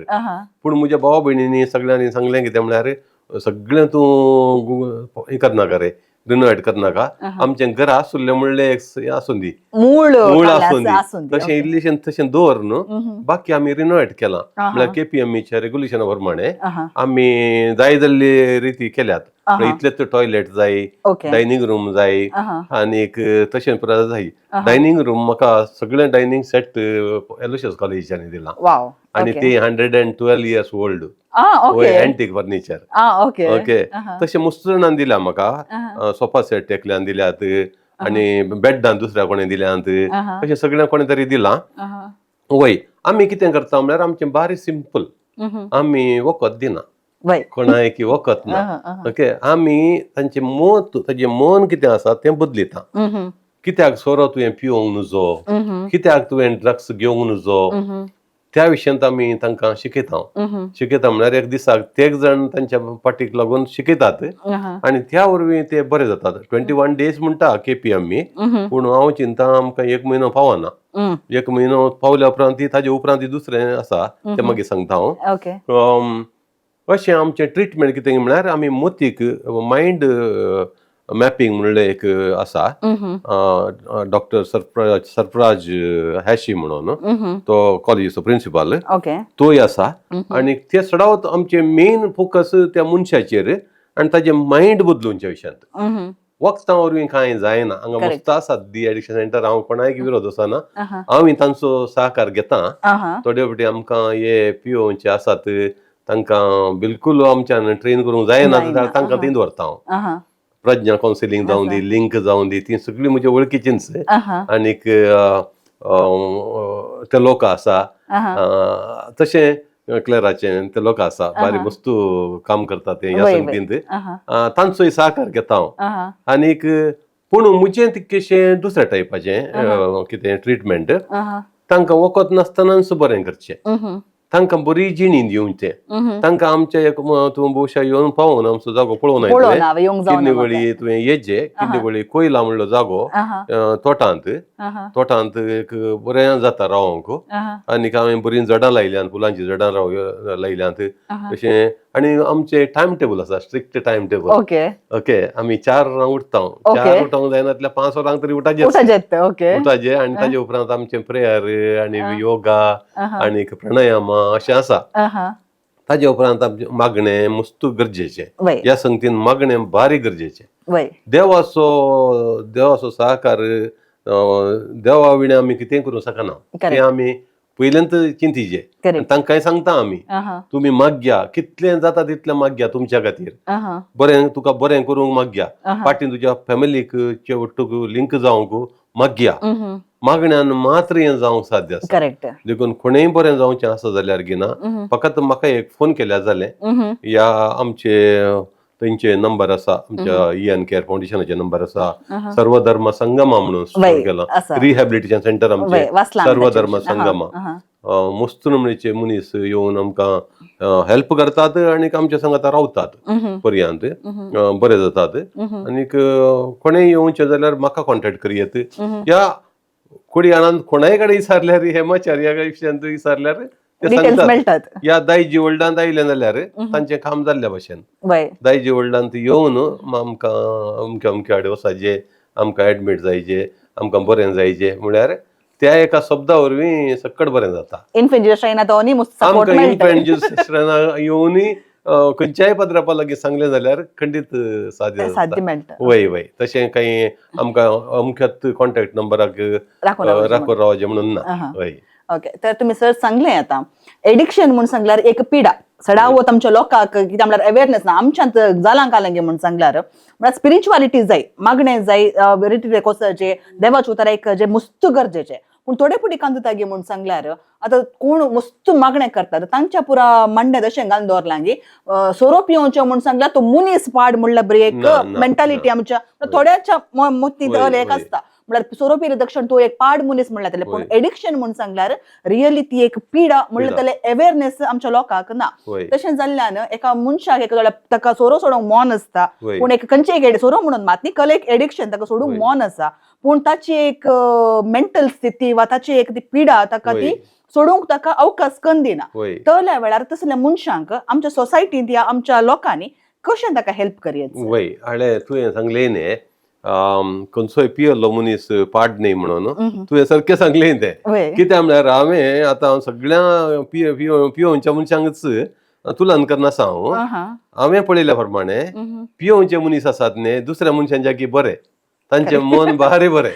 पूण म्हज्या भावा भयणींनी सगळ्यांनी सांगलें कितें म्हळ्यार, सगळें तूं हें करनाका रे, रिनोवेट करनाका, आमचें घर आसुल्लें म्हणलें एक आसूं दी, मूळ मूळ आसूं दी, तशें इल्लेशें तशें दवर न्हू, बाकी आमी रिनोवेट केलां. म्हळ्यार केपीएमईच्या रेग्युलेशना प्रमाणे आमी जाय जाल्ली रिती केल्यात. इतलेच टॉयलेट जाय, डायनिंग रूम जाय, आनीक तशें परत जाय. डायनिंग रूम म्हाका सगळें डायनिंग सेट एलोशियस कॉलेजीच्यानी दिलां. आनी ती 112 years old antique furniture. Okay, तशें मस्त जाणान दिल्या म्हाका. सोफा सेट एकल्यान दिल्यात आनी बेड्डां दुसऱ्या कोणें दिल्यांत, अशें सगळ्या कोणें तरी दिलां. वय, आमी कितें करता म्हळ्यार आमचें बारी सिंपल, आमी वखद दिना कोणाय की, वखद ना. ओके, आमी तांचें मत, ताजें मन कितें आसा तें बदलिता. कित्याक सोरो तुवें पिवंक नुजो, कित्याक तुवें ड्रग्स घेवंक नुजो, त्या विशयांत आमी तांकां शिकयता. शिकयता म्हळ्यार एक दिसाक तेग जाण तांच्या पाटीक लागून शिकयतात आनी त्या वरवीं ते बरे जातात. 21 डेज म्हणटा केपीएमई, पूण हांव चिंता आमकां एक म्हयनो पावना. एक म्हयनो पावल्या उपरांत ताजे उपरांत दुसरें आसा तें मागीर सांगता हांव. अशें आमचें ट्रिटमेंट कितें म्हळ्यार आमी मोतीक मायंड मॅपिंग म्हणलें एक आसा, डॉक्टर सरफराज हॅशी म्हणून तो कॉलेजीचो प्रिन्सिपाल, तोय आसा. आनी ते चडावत आमचे मेन फोकस त्या मनशाचेर आनी ताजें मायंड बदलुच्या विशयांत. वखदां वरवीं कांय जायना हांगा. मस्त आसात डी एडिक्शन सेंटर, हांव कोणाक विरोध आसना, हांव तांचो सहकार घेता. थोडे फावटी आमकां हे पियोवचे आसात, तांकां बिलकुल आमच्यान ट्रेन करूंक जायना जाल्यार तांकां थंय दवरता हांव. प्रज्ञा कावन्सिलींग जावं दी, लिंक जावं दी, ती सगळीं म्हज्या वळखीचींच. आनीक ते लोक आसा, तशें क्लॅराचे ते लोक आसा, बारी मस्त काम करता ते ह्या संगतींत, तांचोय सहकार घेता हांव. आनीक पूण म्हजें तितकेशें दुसऱ्या टायपाचें कितें ट्रिटमेंट, तांकां वखद नासतनाच बरें करचें, तांकां बरी जिणी दिवचें. तांकां आमच्या एक तूं भोवशा येवन पावून आमचो जागो पळोवन किन्नीगोळी तुवें येजे, किन्नीगोळी कोयला म्हणलो जागो, तोटांत तोटांत एक बरें जाता रावंक. आनीक हांवें बरीं झाडां लायल्यांत, फुलांचीं झाडां लायल्यांत तशें. आनी आमचें टायम टेबल आसा, स्ट्रिक्ट टायम टेबल. ओके, आमी 4 वरांक उठता, 4 उठोंक जायना जाल्यार 5 वरांक तरी उठाचें, उठाचें. आनी ताजे उपरांत आमचें प्रेयर आनी योगा आनी प्राणायाम अशें आसा. ताजे उपरांत आमचें मागणें मस्त गरजेचें, ह्या संगतीन मागणें बारी गरजेचें. देवाचो देवाचो सहकार, देवा विणें आमी कितेंय करूंक शकना, तें आमी पयल्यांत चिंतीचे. तांकांय सांगता आमी, तुमी मागया, कितलें जाता तितलें मागया तुमच्या खातीर, बरें तुका बरें करूंक मागया, फाटीं तुज्या फॅमिलीक वट्टूक लिंक जावंक मागया. मागण्यान मात्र हें जावंक साध्य आसा. देखून कोणेय बरें जावचें आसा जाल्यार गिना फकत म्हाका एक फोन केल्यार जालें, या आमचे थंयचे नंबर आसा, आमच्या इएन केअर फावंडेशनाचे नंबर आसा. सर्वधर्म संगमा म्हणून सुरू केलां रिहॅबिलिटेशन सेंटर आमचें सर्वधर्म संगमा. मस्त नमणेचे मनीस येवन आमकां हेल्प करतात आनी आमच्या सांगाता रावतात पर्यंत बरे जातात. आनीक कोणेय येवचें जाल्यार म्हाका कॉन्टेक्ट करयेत, या कोडियाळांत कोणाय कडेन विचारल्यार, हेमाचार्या विशयांत विचारल्यार ते सांगतात. या दायजी वर्ल्डांत आयले जाल्यार तांचें काम जाल्ल्या भशेन. दायजी वर्ल्डांत येवन आमकां अमके अमके कडेन वचाचे, आमकां एडमीट जायचे, आमकां बरें जायचे म्हळ्यार त्या एका शब्दा वरवीं सक्कड बरें जाता. आमकां इन्फेंट जेजस येवनूय खंयच्याय पाद्रापा लागीं सांगलें जाल्यार खंडीत साध्य जाता. वय वय, तशें कांय आमकां अमक्यात कॉन्टॅक्ट नंबराक राखून रावचें म्हणून ना. वय. ओके, तर तुमी सर सांगलें आतां एडिक्शन म्हूण सांगल्यार एक पिडा सडावत आमच्या लोकांक, कित्याक म्हळ्यार अवेरनेस ना आमच्यांत जालां कालंगे म्हूण सांगल्यार, म्हळ्यार स्पिरिच्युअलिटी जाय, मागणें जाय, रिती कोसाचे देवाचे उतर एक जे मस्त गरजेचें. पूण थोडे फुडें कांदतागी म्हूण सांगल्यार आतां कोण मस्त मागणें करतात तांच्या पुरा मांड्यांत अशें घालून दवरलां की सोरो पिवचें म्हूण सांगल्यार तो मनीस पाड म्हणल्यार बरी एक मेंटालिटी आमच्या थोड्याच्या मतींत एक आसता. म्हळ्यार सोरो पिले तक्षण तो एक पाड मनीस म्हणल्यार जातलें, पूण एडिक्शन म्हूण सांगल्यार रियली ती एक पिडा म्हणल्यार जाल्यार अवेअरनेस आमच्या लोकांक ना. तशें जाल्ल्यान एका मनशाक एक ताका सोरो सोडूंक मन आसता, पूण एक खंयचे एक सोरो म्हणून मात न्ही, कल एक एडिक्शन ताका सोडूंक मन आसा, पूण ताची एक मेंटल स्थिती वा ताची एक ती पिडा ताका ती सोडूंक ताका अवकाश कन दिना. तल्या वेळार तसल्या मनशांक आमच्या सोसायटींत या आमच्या लोकांनी कशें ताका हेल्प करयेत? वय, हाणे तुवें सांगलें न्ही, खंयचोय पियल्लो मनीस पाड न्ही म्हणून, तुवें सारकें सांगलें तें. कित्याक म्हळ्यार हांवें आतां सगळ्या पियोवच्या मनशांकच तुलन करनासा हांव. हांवें पळयल्या प्रमाणे पियोवचे मनीस आसात न्ही, दुसऱ्या मनशांच्या की बरे, तांचे मन बारे बरे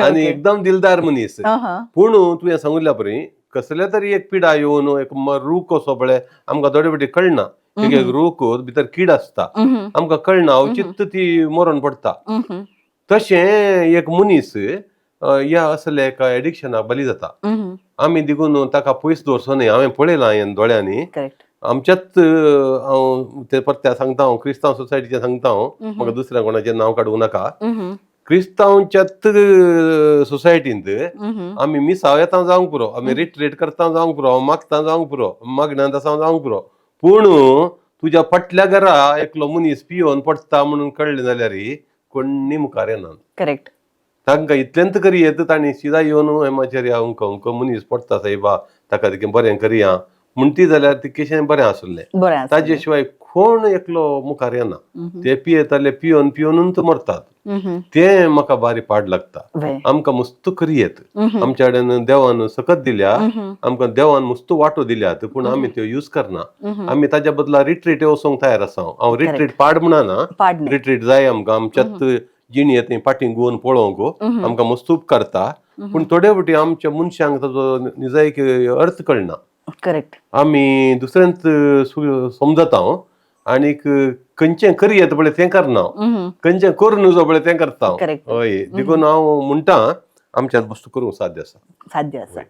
आनी एकदम दिलदार मनीस. पूण तुवें सांगिल्ल्या परी कसले तरी एक पिडा येवन एक रूख कसो पळय आमकां थोडे फावटी कळना, एक एक रूख भितर कीड आसता, आमकां कळना, अवचित ती मरण पडटा. तशें एक मनीस ह्या असल्या एका एडिक्शनाक बली जाता. आमी देखून ताका पयस दवरचो न्ही. हांवें पळयलां हें दोळ्यांनी. आमच्याच, हांव ते परते सांगता, हांव क्रिस्तांव सोसायटीचें सांगता, हांव म्हाका दुसऱ्या कोणाचें नांव काडूंक नाका. क्रिस्तांवच्याच सोसायटींत आमी मिसाव येता जावंक पुरो, आमी रिट्रीट करता जावंक पुरो, हांव मागता जावंक पुरो, मागण्यांत आसा जावंक पुरो, पूण तुज्या फाटल्या घरा एकलो मनीस पियोवन पडटा म्हणून कळ्ळें जाल्यार कोण्णी मुखार येना. तांकां इतलेंच करी येत, तांणी सिदा येवन हेमाचेर अंक अंक मनीस पडटा सायबा, ताका तिकें बरें करया म्हणटी जाल्यार ती कशें बरें आसलें. बरें आसा. ताजे शिवाय कोण एकलो मुखार येना. ते पियेताले, पियोन पियोनूच मरतात. ते म्हाका बारी पाड लागता. आमकां मस्त करी येत, आमच्या कडेन देवान सकत दिल्या, आमकां देवान मस्त वांटो दिल्यात, पूण आमी त्यो यूज करना. आमी ताच्या बदला रिट्रीट वचोंक तयार आसा. हांव रिट्रीट पाड म्हणना. पाड न्ही. रिट्रीट जाय आमकां, आमच्याच जिणेंत फाटीं गुवन पळोवंक आमकां मस्त उपकारता, पूण थोडे फावटी आमच्या मनशांक ताचो निजायक अर्थ कळना. आमी दुसऱ्यांत समजता आनीक खंयचें करी येता पळय तें करना, खंयचें करूं नजो पळय तें करता. हय, देखून हांव म्हणटा आमच्यान वस्तू करूंक साध्य आसा. साध्य आसा.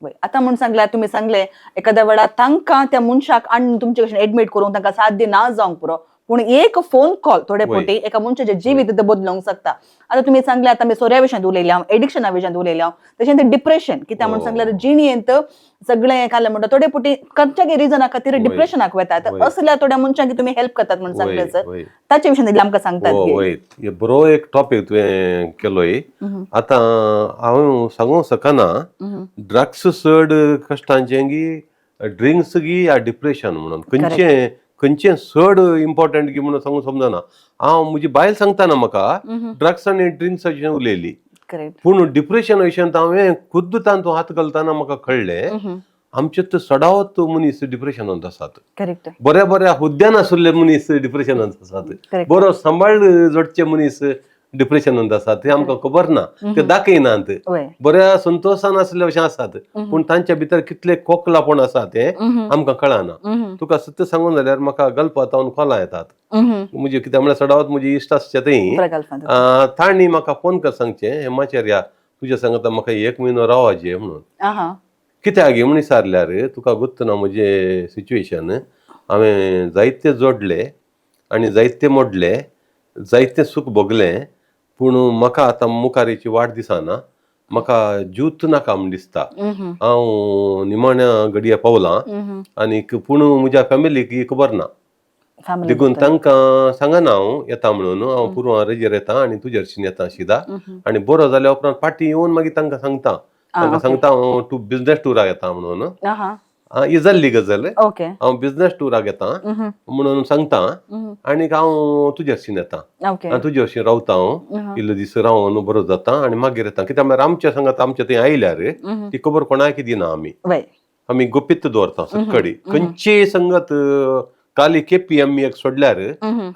वय, आतां म्हूण सांगल्यार तुमी सांगले एखाद्या वेळार तांकां त्या मनशाक हाडून तुमचे कडेन एडमीट करूंक तांकां साध्य ना जावंक पुरो, पूण एक फोन कॉल थोडे फावटी एका मनशाचें जिवीत ते बदलूंक शकता. आतां तुमी सांगले, आतां आमी सोऱ्या विशयांत उलयल्या, हांव एडिक्शना विशयांत उलयल्या, तशें तें डिप्रेशन कित्याक म्हूण सांगल्यार जिणेंत सगळें खालें म्हणटा थोडे फावटी खंयच्या रिजना खातीर डिप्रेशनाक वतात, असल्या थोड्या मनशांक तुमी हेल्प करतात म्हूण सांगलें सर, ताचे विशयांत इल्लें आमकां सांगतात. वय, हे बरो एक टॉपीक तुवें केलोय. आतां हांव सांगूंक शकना ड्रग्स चड कश्टांचें गी ड्रिंक्स गी या डिप्रेशन म्हणून, खंयचें खंयचें चड इम्पॉर्टंट गी म्हणून सांगूंक समजना. हांव म्हजी बायल सांगता ना म्हाका ड्रग्स आनी ड्रिंक्साचें उलयली, पूण डिप्रेशन विशयांत हांवें खुद्द तातूंत हात घालतना म्हाका कळ्ळें, आमचे तर सदांच मनीस डिप्रेशनांत आसात. बऱ्या बऱ्या हुद्द्यान आशिल्ले मनीस डिप्रेशनांत आसात, बरो सांबाळ जोडचे मनीस डिप्रेशनांत आसात, ते आमकां खबर ना, ते दाखयनात. बऱ्या संतोशान आशिल्ले अशें आसात, पूण तांच्या भितर कितले खोकलापण आसा तें आमकां कळना. तुका सत्य सांगून जाल्यार म्हाका गल्फांत कोलां येतात म्हजे, कित्याक म्हळ्यार सदांच म्हजी इश्ट आसचे थंय, तांणी म्हाका फोन कर सांगचें, हेमाचार्या तुज्या सांगता म्हाका एक म्हयनो रावाजे म्हणून. कित्याक म्हूण विचारल्यार तुका गोत्त ना म्हजें सिच्युएशन, हांवें जायते जोडले आनी जायते मोडले, जायते सूख भोगलें, पूण म्हाका आतां मुखारीची वाट दिसना, म्हाका ज्यूत नाका म्हूण दिसता. हांव निमाण्या घडये पावलां आनीक, पूण म्हज्या फॅमिलीक ही खबर ना, देखून तांकां सांगना हांव येता म्हणून. हांव पुर्वा रजेर येता आनी तुजे हरशीं येता शिदा, आनी बरो जाल्या उपरांत फाटीं येवन मागीर तांकां सांगता, तांकां सांगता हांव टू बिजनेस टुराक येता म्हणून. ही जाल्ली गजाल. हांव बिजनेस टुराक येता म्हणून सांगता आनीक हांव तुजे हरशीं येता आनी तुजे हरशीं रावता हांव, इल्लो दीस रावन बरो जाता आनी मागीर येता. कित्याक म्हळ्यार आमच्या सांगात आमच्या थंय आयल्यार ती खबर कोणाक दिना आमी, आमी गुपीत दवरता सक्कडी खंयचीय संगत. काली केपीएम एक सोडल्यार,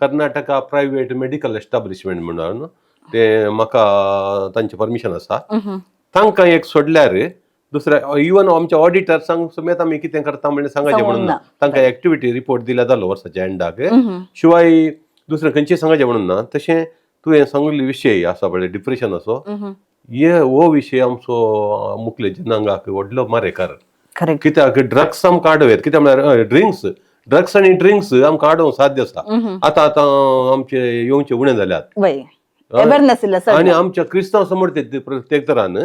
कर्नाटका प्रायव्हेट मेडिकल एस्टाब्लिशमेंट म्हणून ते म्हाका तांचें परमिशन आसा, तांकां एक सोडल्यार दुसऱ्या इवन आमच्या ऑडिटर्सांक समेत आमी कितें करता म्हणलें सांगाचें म्हणून ना. तांकां एक्टिविटी रिपोर्ट दिल्यार जालो वर्साच्या एंडाक, शिवाय दुसरें खंयचें सांगाचें म्हणून ना. तशें तुवें सांगिल्ले विशय आसा पळय डिप्रेशनाचो, हे हो विशय आमचो मुखले जनांगाक व्हडलो मारेकार. कित्याक ड्रग्स आमकां आडव येत, कित्याक म्हळ्यार ड्रिंक्स, ड्रग्स आनी ड्रिंक्स आमकां आडोवंक साध्य आसा. आतां आतां आमचे येवचे उणें जाल्यात. अवेअरनेस इल्लो चड. आनी आमच्या क्रिस्तांव समजते प्रत्येक तरान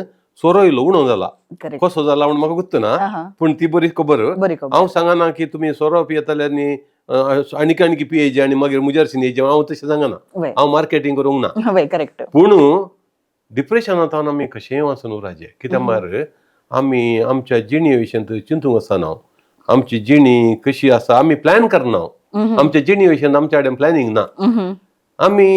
सोरो इलो उणो जाला. करेक्ट कसो जाला म्हूण म्हाका गुत्त ना, पूण ती बरी खबर. बरी खबर. हांव सांगना की तुमी सोरो पियेताले आनी आणीक आणकी पियेचे आनी मागीर मुजरसीन येयचे, हांव तशें सांगना. हांव मार्केटींग करूंक ना. वय करेक्ट पूण डिप्रेशनांत आमी कशेंय वचून उराचें, कित्याक म्हळ्यार आमी आमच्या जिणे विशयांत चिंतूंक वचना. आमची जिणी कशी आसा आमी प्लॅन करना. आमच्या जिणे विशयांत आमच्या कडेन प्लॅनिंग ना. आमी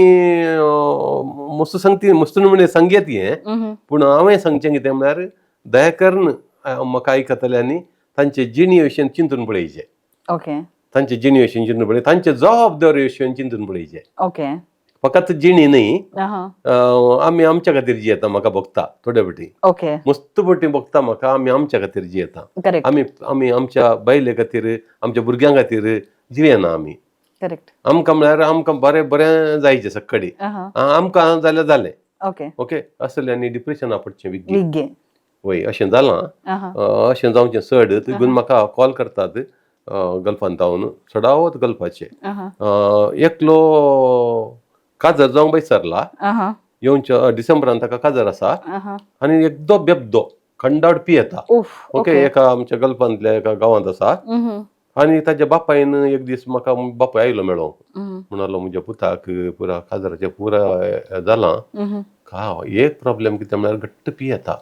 मस्त सांगती मस्त म्हणजे सांगयत हें, पूण हांवें सांगचें कितें म्हळ्यार दया करून म्हाका आयकतल्यांनी तांचे जिणे विशयांत चिंतून पळयचें. तांचे जिणे विशयन चिंतून पळय, तांचे जबाबदारी विशयन चिंतून पळयचें. फकत जिणी न्ही, आमी आमच्या खातीर जियेता म्हाका भोगता थोडे फावटी. मस्त फावटी भोगता म्हाका, आमी आमच्या खातीर जियेता. आमी आमी आमच्या बायले खातीर, आमच्या भुरग्यां खातीर जियेना आमी. आमकां म्हळ्यार आमकां बरें बरें जायचें सक्कडी, आमकां जाल्यार जालें. ओके, असलें आनी डिप्रेशना पडचें विग्गी. विग्गे. वय, अशें जालां. अशें जावचें चड तिगून म्हाका कॉल करतात गल्फान जावन, चडावत गल्फाचे. एकलो काजर जावंक बैसरला, येवच्या डिसेंबरान ताका काजर आसा. आनी एकदो बेबदो खंडाड पियेता. ओके, एका आमच्या गल्फांतल्या एका गांवांत आसा. आनी ताच्या बापायन एक दीस म्हाका, बापाय आयलो मेळोंक, म्हणालो म्हज्या पुताक पुरा काजराचें पुरा जालां का, एक प्रॉब्लेम कितें म्हळ्यार घट्ट पियेता.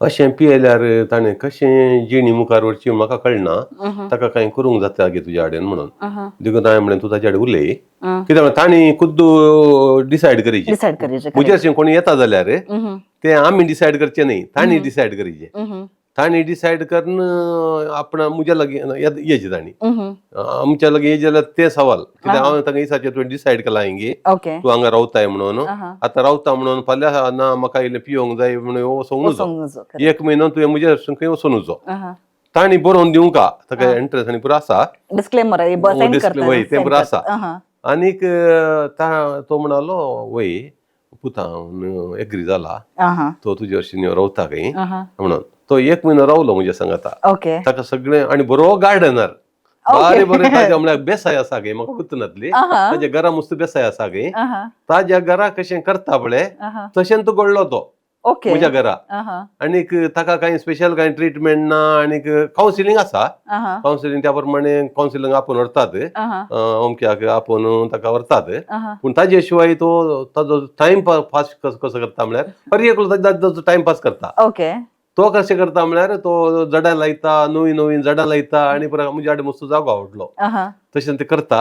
अशें पियेल्यार ताणें कशें जिणी मुखार व्हरची म्हाका कळना, ताका कांय करूंक जाता गे तुज्या कडेन म्हणून. देखून हांवें म्हणलें तूं ताज्या कडेन उलय, कित्याक म्हळ्यार तांणी खुद्द डिसायड करीचें. डिसायड करायचें. म्हजे अशें कोणी येता जाल्यार ते आमी डिसायड करचें न्ही, तांणी डिसायड करीचें. तांणी डिसायड करून आपण म्हज्या लागीं येयचें, तांणी आमच्या लागीं येयचें जाल्यार ते सवाल कित्याक हांव तांकां विचारचें, तुवें डिसायड केलां हिंगी, तूं हांगा रावताय म्हणून, आतां रावता म्हणून फाल्यां ना म्हाका इल्लें पियोंक जाय म्हणून वचोंक नजो. एक म्हयनो तुवें म्हज्या खंय वचों नजो. तांणी बरोवन दिवंका ताका एंट्रन्स आनी पुरो आसा. डिस्क्लेमर सायन करता. वय, तें बरें आसा. आनीक तो म्हणालो वय पुता हांव एग्री जाला, तो तुजे हरशीं रावता खंय म्हणून. तो एक म्हयनो रावलो म्हज्या सांगाता. ताका सगळें आनी बरो गार्डनर, बरें बरें ताज्या म्हळ्यार बेसाय आसा गे, म्हाका गुत्त नासली ताज्या घरा मस्त बेसाय आसा गे. ताज्या घरा कशें करता पळय तशें तो घडलो तो म्हज्या घरा. आनीक ताका कांय स्पेशल कांय ट्रिटमेंट ना, आनीक कावन्सिलींग आसा. कावन्सिलींग त्या प्रमाणे कावन्सिलींग आपोवन व्हरतात, अमक्याक आपोवन ताका व्हरतात. पूण ताजे शिवाय तो ताजो टायम पास कसो करता म्हळ्यार हर एकलो ताजो टायम पास करता. तो कशें करता म्हळ्यार तो जडां लायता, नवीं नवीं जडां लायता आनी म्हज्या आड मस्त जागो आवडलो तशें ते करता.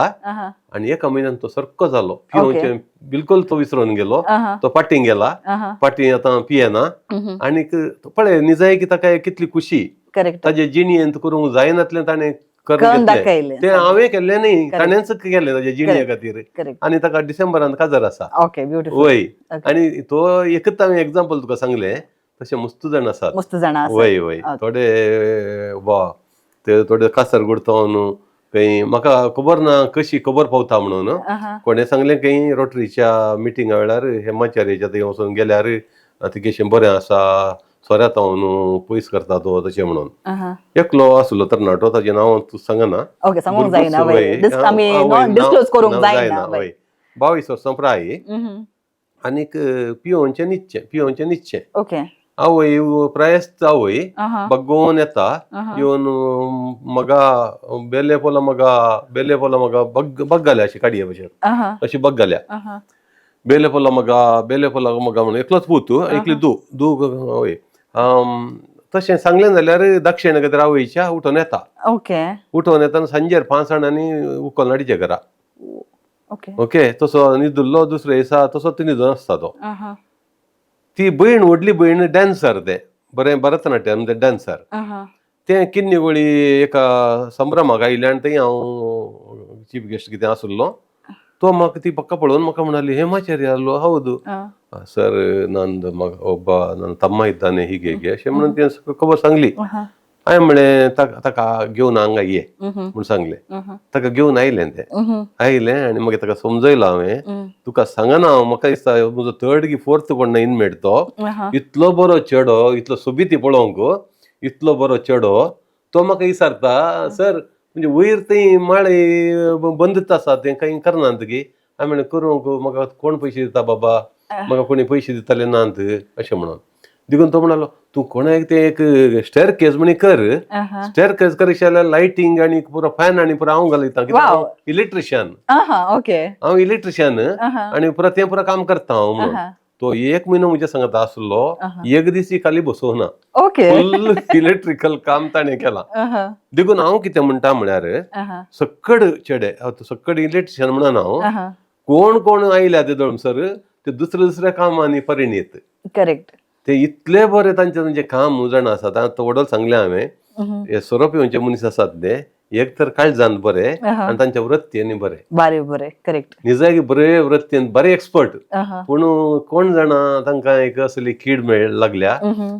आनी एका म्हयन्यान तो सारको जालो, पिवचे बिलकुल तो विसरून गेलो, तो पाटींग गेला, पाटीं आतां पियेना. आनीक पळय निजाय की ताका कितली खुशी. ताजे जिणेंत करूंक जायनातलें ताणें करून घेतलें, तें हांवें केल्लें न्ही, ताणेंच केलें ताजे जिणे खातीर. आनी ताका डिसेंबरान काजार आसा. वय, आनी तो एकच हांवें एग्जाम्पल तुका सांगलें, तशें मस्त जाण आसात. मस्त जाण. वय वय, थोडे वा ते थोडे कासरगोड न्हू खंय म्हाका खबर ना कशी खबर पावता म्हणून. कोणें सांगलें खंय रोटरीच्या मिटिंगा वेळार हेमाचार्याच्या थंय वचून गेल्यार तिगेशें बरें आसा, सोऱ्या न्हू पयस करता तो तशें म्हणून. एकलो आसलो तरणाटो, ताजें नांव तूं सांगना. 22 वर्सां प्राय, आनीक पियोवचें न्हिदचें, पियोवचें न्हिदचें. आवय प्रायस्त आवय बग्गोवन येता, येवन मगा बेले पोला, मगा बेले पोला, मगा बग्गाल्या अशी काडये भशेन अशी बग्गाल्या, बेले पोला मगा, बेले पोला मगा म्हणून. एकलोच पूत, एकली दू दू. वय, तशें सांगलें जाल्यार दक्षिण खातीर आवयच्या उठोवन येता. उठोवन येता सांजेर 5 जाणांनी उखल हाडचे घरा. ओके, तसो न्हिदुल्लो दुसरे दिसा तसो ती न्हिदून आसता तो. ती भयण, व्हडली भयण डॅन्सर, तें बरें भरतनाट्यम तें डॅन्सर. तें किन्नीवळी एका संभ्रमाक आयलें आनी थंय हांव चीफ गेस्ट कितें आसलो, तो म्हाका ती पक्का पळोवन म्हाका म्हणाली, हेमाचार्य आसलो हौदू सर, ನಂದು ಮಗ ಒಬ್ಬ ನನ್ನ ತಮ್ಮ ಇದ್ದಾನೆ ಹೀಗೆ ಹೀಗೆ अशें म्हणून तें खबर सांगली. हांवें म्हणलें ताका घेवन हांगा ये म्हूण सांगलें. ताका घेवन आयलें, तें आयलें आनी मागीर ताका समजयलो हांवें, तुका सांगना हांव, म्हाका दिसता म्हजो थर्ड की फोर्थ कोण इनमेट तो, इतलो बरो चेडो, इतलो सोबीत पळोवंक, इतलो बरो चेडो, तो म्हाका विचारता सर म्हणजे वयर थंय माळे बंदच आसा, तें कांय करनात की. हांवें म्हणलें करूंक म्हाका कोण पयशे दिता बाबा, म्हाका कोणी पयशे दिताले नात अशें म्हणून. देखून तो म्हणालो तूं कोणाक ते एक स्टेर केज म्हणी कर, स्टेर केज करशी जाल्यार लायटींग आनी पुरो फॅन आनी पुरो हांव घालयता, कित्याक हांव इलेक्ट्रिशियन, ओके, हांव इलेक्ट्रिशियन आनी पुरो तें पुरो काम करता हांव म्हणून. तो एक म्हयनो म्हज्या सांगता आसलो, एक दीस खाली बसोना, ओके, फुल इलेक्ट्रिकल काम ताणें केलां. देखून हांव कितें म्हणटा म्हळ्यार सक्कड चेडे, सक्कड इलेक्ट्रिशियन म्हणना हांव, कोण कोण आयल्या ते दळमसर ते दुसऱ्या दुसऱ्या कामांनी परिणीत. करेक्ट. ते इतले बरे तांचे तांचे काम जाणा आसात. आतां वडोल सांगलें हांवें, हे सोरो पिवचे मनीस आसात ते एक तर काळजान बरे आनी तांच्या वृत्तीन बरे, बरे बरे, करेक्ट, निजायकी बरे वृत्तीन बरे एक्सपर्ट. पूण कोण जाणा तांकां एक असली कीड मेळ लागल्या,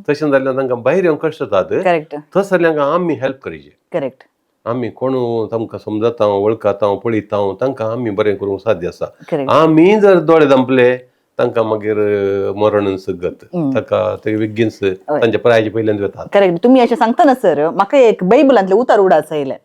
तशें जाल्यार तांकां भायर येवंक कश्ट जातात. करेक्ट. तस जाल्यार आमी हेल्प करचे. करेक्ट. आमी कोण तांकां समजता, वळखता, पळयता, तांकां आमी बरें करूंक साध्य आसा. आमी जर दोळे धांपले तांकां मागीर मरणच गत, ताका ते बेगीनच तांच्या प्रायचे पयल्यान वतात. करेक्ट. तुमी अशें सांगता ना सर, म्हाका एक बायबलांतलें उतर उडास आयलें.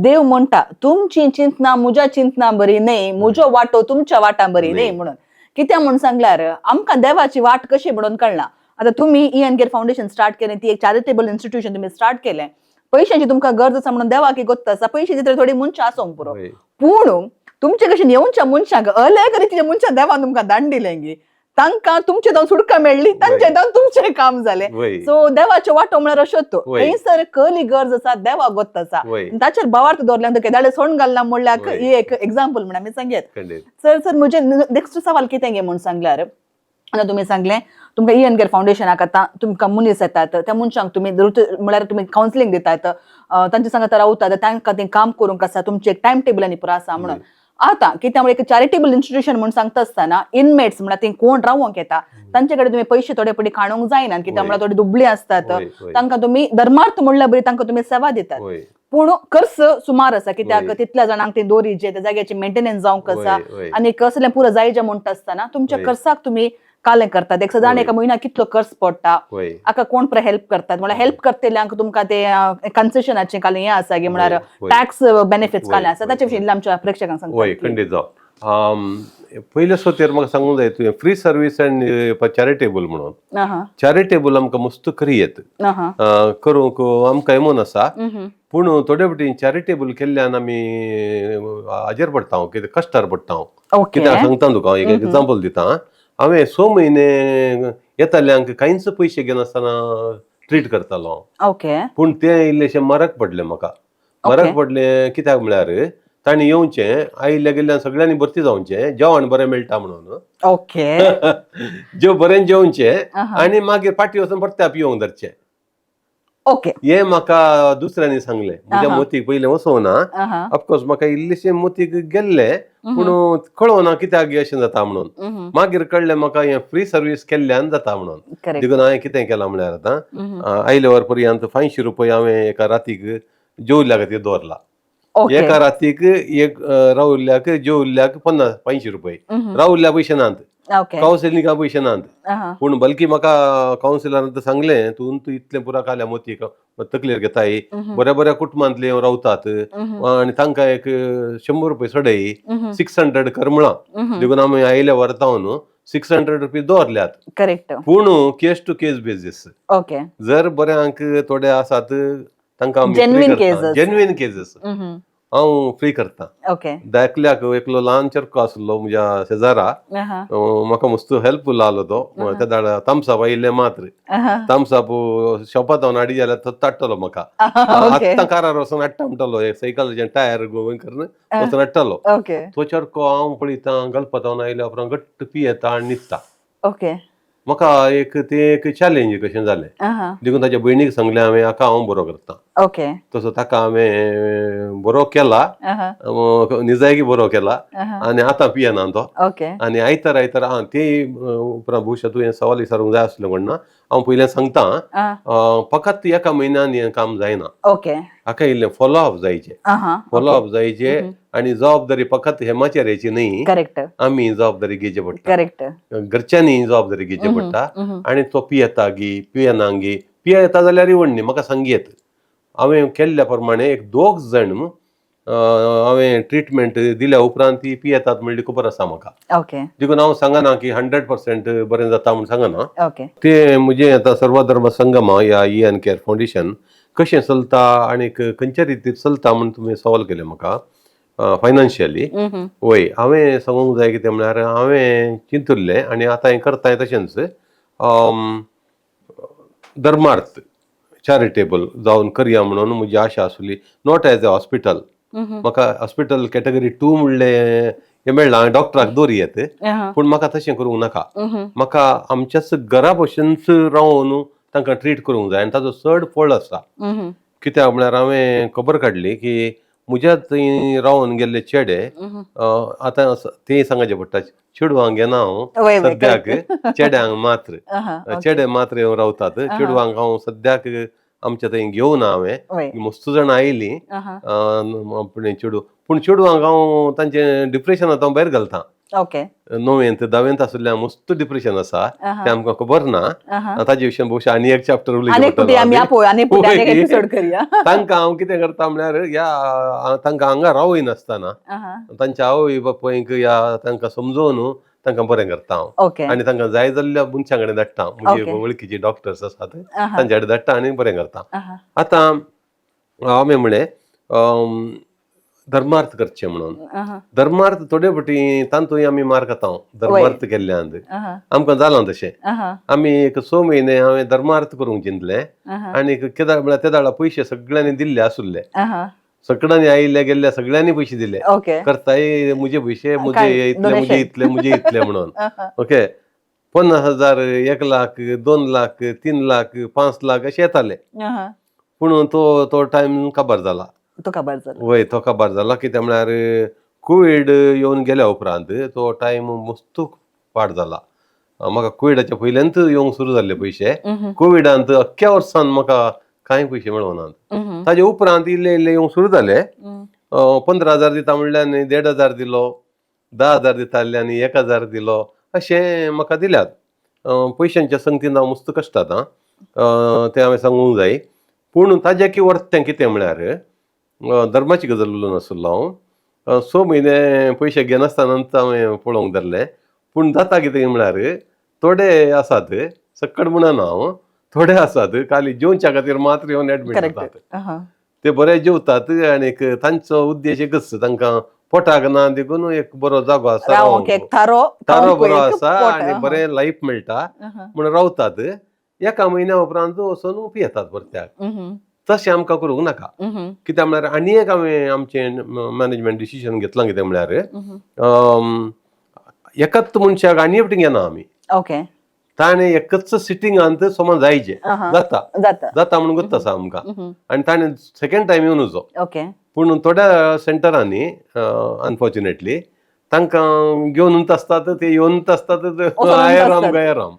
देव म्हणटा तुमची चिंतना म्हज्या चिंतना बरी न्हय, म्हजो वाटो तुमच्या वाटां बरी न्हय म्हणून. कित्याक म्हूण सांगल्यार आमकां देवाची वाट कशी म्हणून कळना. आतां तुमी इयन केर फाउंडेशन स्टार्ट केलें, ती एक चॅरिटेबल इन्स्टिट्यूशन तुमी स्टार्ट केलें, पयशांची तुमकां गरज आसा म्हणून देवाक गोत्त आसा, पयशे दितले थोडी मनशां आसोंक पुरो. पूण तुमचे कशेन येवच्या मनशांक अलेक रितीच्या मनशां देवान तुमकां दान दिलें, तांकां तुमचे जावन सुटका मेळ्ळी, तांचे जावन तुमचें काम जालें. सो देवाच्यो वाटो म्हळ्यार अश्योच, थंयसर कहली गरज आसा देवा गोत्त आसा, ताचेर भावार्थ दवरल्यान केदाळे सोण घालना म्हणल्यार ही एक एक्झाम्पल म्हण आमी सांगयत. सर सर म्हजें नेक्स्ट सवाल कितें गे म्हूण सांगल्यार, आतां तुमी सांगलें तुमकां इयन केर फाउंडेशनाक आतां तुमकां मनीस येतात, त्या मनशांक तुमी म्हळ्यार तुमी कावन्सिलींग दितात, तांचे सांगात रावतात, तांकां तें काम करूंक आसा, तुमचें एक टायम टेबल आनी पुरो आसा म्हणून. आतां कित्याक म्हळ्यार एक चॅरिटेबल इन्स्टिट्यूशन म्हूण सांगता आसतना इनमेट्स म्हळ्यार ती कोण रावोंक येता तांचे कडेन तुमी पयशे थोडे पयलीं काडूंक जायना, कित्याक म्हळ्यार थोडी दुबळी असतात, तांकां तुमी धर्मार्थ म्हणल्यार बरी तांकां तुमी सेवा दितात. पूण खर्च सुमार आसा, कित्याक तितल्या जाणांक ते दोरीचे त्या जाग्याची मेंटेनन्स जावंक आसा आनी कसलें पुरो जायजें म्हणटा आसतना तुमच्या खर्चाक तुमी कालें करतात. एक सदां एका म्हयन्याक कितलो खर्च पडटा, आका कोण प्र हेल्प करतात, म्हळ्यार हेल्प करतल्यांक तुमकां ते कन्सेशनाचे कालें हें आसा की म्हळ्यार टॅक्स बेनिफिट्स कालें आसा, ताचे विशीं आमच्या प्रेक्षकांक वय सांगता. खंडीत जावं. पयले सोतेर म्हाका सांगूंक जाय तुवें फ्री सर्वीस अँड चॅरिटेबल म्हणून. चॅरिटेबल आमकां मस्त करी येत करूंक आमकां एमोन आसा, पूण थोडे फावटी चॅरिटेबल केल्ल्यान आमी हाजेर पडटा, कितें कश्टार पडटा. कित्याक सांगता तुका एक एग्जाम्पल दिता. हांवें 6 म्हयने येताल्यांक कांयच पयशे घेनासतना ट्रीट करतालो. ओके. पूण तें इल्लेशें मरक पडलें म्हाका. मरक पडलें कित्याक म्हळ्यार तांणी येवचें आयिल्ल्या गेल्ल्यान सगळ्यांनी भरती जावचें, जेवण बरें मेळटा म्हणून. ओके. जेव बरें जेवचें आनी मागीर फाटीं वचून परते पिवंक धरचें. ओके. हें म्हाका दुसऱ्यांनी सांगलें, म्हज्या मोतीक पयलें वचोना. ऑफकोर्स म्हाका इल्लेशें मोतीक गेल्लें, पूण कळोना कित्याक अशें जाता म्हणून. मागीर कळ्ळें म्हाका हें फ्री सर्वीस केल्ल्यान जाता म्हणून. देखून हांवें कितें केलां म्हळ्यार आतां आयले वर पर्यंत 500 रुपया हांवें एका रातीक जेवल्ल्या खातीर दवरला. एका रातीक एक रावल्ल्याक जेवल्ल्याक 500 रुपये, रावल्ल्या पयशे नात, कावन्सिलिंगा पयशे नात. पूण बल्कि म्हाका कावन्सिलरान सांगलें तूं तूं इतलें पुरा काल्या मोतीक तकलेर घेताय, बऱ्या बऱ्या कुटुंबांतले रावतात आनी तांकां एक 100 रुपये चडय, 600 कर म्हळां. देखून आमी आयल्या वरता न्हू 600 रुपीज दवरल्यात. करेक्ट. पूण केस टू केस बेजीस. ओके. जर बऱ्यांक थोडे आसात तांकां जेन्युइन केसीस, जेन्युइन केसीस हांव फ्री करता. ओके. धाकल्याक एकलो ल्हान चरको आसलो म्हज्या शेजारा, म्हाका मस्त हेल्पफूल आहलो तो. तेदा थम्सअप आयिल्लें मात्र, थम्सअप शॉपांत हांव हाडी जाल्यार तो ताडटलो म्हाका, आत्तां कारार वचून हाडटा म्हणटालो, सायकलाचें टायर करून वचून हाडटालो. ओके. तो चरको हांव पळयता गल्पतावन आयल्या उपरांत घट्ट पियेता आनी न्हिदता. ओके. म्हाका एक तें एक चॅलेंज कशें जालें. देखून ताच्या भयणीक सांगलें हांवें, हाका हांव बरो करता. ओके. तसो ताका हांवें बरो केला, निजायकी बरो केला आनी आतां पियेना तो. ओके. आनी आयतार आयतार आं ते उपरांत भविश्या तुवें सवाल विचारूंक जाय आसलें म्हण ना, हांव पयलें सांगता, फकत एका म्हयन्यान हें काम जायना. ओके. हाका इल्लें फॉलोअप जायचें, फॉलोअप जायचें आनी जबाबदारी फकत हेमाचार्याची न्ही, करेक्ट, आमी जबाबदारी घेवची पडटा, करेक्ट, घरच्यांनी जबाबदारी घेवची पडटा. आनी तो पियेता गी पियेना गी, पियेता जाल्यार रिवण न्ही म्हाका सांगयेत. हांवें केल्ल्या प्रमाणे एक दोग जाण हांवें ट्रिटमेंट दिल्या उपरांत ती पियेतात म्हणली खबर आसा म्हाका. ओके. देखून हांव सांगना की 100% बरें जाता म्हूण सांगना. ओके. ते म्हजें आतां सर्वधर्म संगम या ई एन केअर फावंडेशन कशें चलता आनी खंयच्या रितीर चलता म्हूण तुमी सवाल केलें म्हाका फायनान्शियली. वय, हांवें सांगूंक जाय कितें म्हळ्यार हांवें चिंतुल्लें आनी आतां हें करताय तशेंच धर्मार्थ चॅरिटेबल जावन करया म्हणून म्हजी आशा आसली, not as a hospital. म्हाका हॉस्पिटल कॅटेगरी 2 म्हणलें हें मेळ्ळां, हांवें डॉक्टराक दवरी येत, पूण म्हाका तशें करूंक नाका. म्हाका आमच्याच घरा भशेनच रावन तांकां ट्रीट करूंक जाय आनी ताजो चड फळ आसा. कित्याक म्हळ्यार हांवें खबर काडली की म्हज्या थंय रावन गेल्ले चेडे आतां तें सांगचें पडटा, चेडवांक घेना हांव वय वय सद्याक, चेड्यांक मात्र. चेडे मात्र येवन रावतात, चेडवांक हांव सद्याक आमच्या थंय घेवना हांवें. मस्त जाणां आयलीं आपणे चेडूं, पूण चेडवांक हांव तांचें डिप्रेशनांत हांव भायर घालता. णवेंत धावेंत आशिल्ल्या मस्त डिप्रेशन आसा, तें आमकां खबर ना. ताजे विशीं भोवशा आनी एक चॅप्टर आनी एक फुडें आमी आपोवया, आनी फुडें आनी एक वय. एपिसोड करया. तांकां हांव कितें करता म्हळ्यार ह्या तांकां हांगा रावयनासतना तांच्या आवय बापायक या तांकां समजोवन तांकां बरें करता हांव. आनी तांकां जाय जाल्ल्या मनशां कडेन धाडटा, म्हजे वळखीचे डॉक्टर्स आसात तांच्या कडेन धाडटा आनी बरें करता. आतां हांवें म्हळें धर्मार्थ करचें म्हणून. धर्मार्थ थोडे फावटी तातूंय आमी मार खाता धर्मार्थ केल्ल्यान. आमकां जालां तशें. आमी एक 6 म्हयने हांवें धर्मार्थ करूंक चिंतलें आनी केदा म्हळ्यार ते दाडा पयशे सगळ्यांनी दिल्ले आसुल्ले, सगळ्यांनी आयिल्ले गेल्ले सगळ्यांनी पयशे दिले. करताय म्हजे पयशे म्हजे काय इतले म्हजे donation. इतले म्हजे इतले म्हणून. ओके, 50,000, 1 लाख, 2 लाख, 3 लाख, 5 लाख अशे येताले. पूण तो तो टायम काबार जाला. तो खबर जाला. वय, तो काबार जाला. कित्याक म्हळ्यार कोवीड येवन गेल्या उपरांत तो टायम मस्त पाड जाला. म्हाका कोविडाच्या पयल्यानच येवंक सुरू जाल्ले पयशे. कोविडांत अख्ख्या वर्सान म्हाका कांय पयशे मेळोनात. ताजे उपरांत इल्ले इल्ले येवंक सुरू जाले. 15,000 दिता म्हणल्यार 1,500 दिलो, 10,000 दिता आनी 1,000 दिलो, अशें म्हाका दिल्यात. पयशांच्या संगतीन हांव मस्त कश्टात आं, तें हांवें सांगूंक जाय. पूण ताज्या की वर्तें कितें म्हळ्यार धर्माची गजाल उलोवन आसलो हांव. 6 म्हयने पयशे घेनासतना हांवें पळोवंक धरलें. पूण जाता कितें म्हळ्यार थोडे आसात, सक्कड म्हणना हांव, थोडे आसात खाली जेवच्या खातीर मात्र येवन एडमीट जातात. ते बरे जेवतात आनीक तांचो उद्देश एकच, तांकां पोटाक ना देखून एक बरो जागो आसा रावंक एक थारो थारो बरो आसा आनी बरें लायफ मेळटा म्हण रावतात. एका म्हयन्या उपरांत वचून पियेतात परत्याक. तशें आमकां करूंक नाका. कित्याक म्हळ्यार आनी एक हांवें आमचें मॅनेजमेंट डिसिजन घेतलां, कितें म्हळ्यार एकाच मनशाक आनी एकटीं घेना आमी. ताणें एकच सिटिंगांत सोमान जायचे जाता जाता जाता म्हणून गोत्त आसा आमकां आनी ताणें सेकंड टायम येवन वचो. पूण थोड्या सेंटरांनी अनफॉर्च्युनेटली तांकां घेवनूच आसतात, ते येवनूच आसतात, आय राम गाय राम.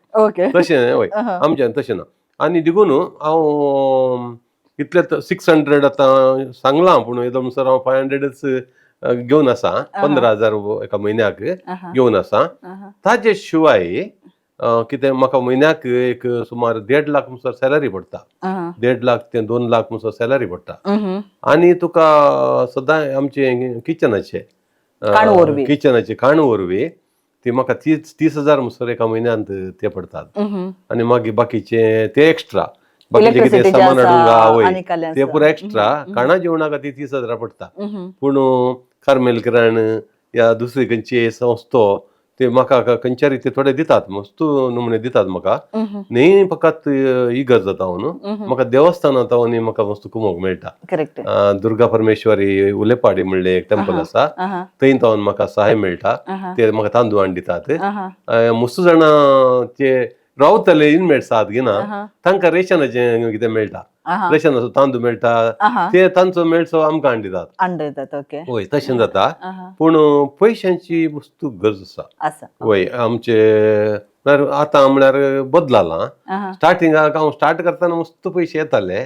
तशें वय, आमच्यान तशें ना. आनी देखून हांव इतले 600 आतां सांगलां, पूण येदो म्हणसर हांव 500च घेवन आसा, 15,000 एका म्हयन्याक घेवन आसा. ताजे शिवाय कितें म्हाका म्हयन्याक एक सुमार 1.5 लाख म्हणसर सॅलरी पडटा, 1.5 लाख ते 2 लाख म्हणसर सॅलरी पडटा. आनी तुका सदां आमचें किचनाचें किचनाचें काण वरवीं ती म्हाका 30,000 म्हणसर एका म्हयन्यांत ते पडटात. आनी मागीर बाकीचे ते एक्स्ट्रा, बाकीचे कितें सामान हाडूंक आवय ते पुरा एक्स्ट्रा. खाणा जेवणा खातीर 30,000 पडटा. पूण कार्मेल किराण या दुसरी खंयची संस्थो ते म्हाका खंयच्या रिती थोडे दितात, मस्त नमुने दितात म्हाका. न्ही फकत इगर्ज जाता न्हू, म्हाका देवस्थानांत न्ही म्हाका मस्त कुमोक मेळटा. दुर्गा परमेश्वरी उलेपाडी म्हणलें एक टेम्पल आसा, थंय तावन म्हाका सहाय मेळटा, ते म्हाका तांदूळ हाडून दितात. मस्त जाणां ते रावतले इनमेट्स आहात घेना, तांकां रेशनाचें कितें मेळटा, रेशनाचो तांदूळ मेळटा, ते तांचो मेळचो आमकां हाडून दितात. वय, तशें जाता. पूण पयशांची वस्तू गरज आसा. वय, आमचे आतां म्हळ्यार बदलालां. स्टार्टिंगाक हांव स्टार्ट करतना मस्त पयशे येताले.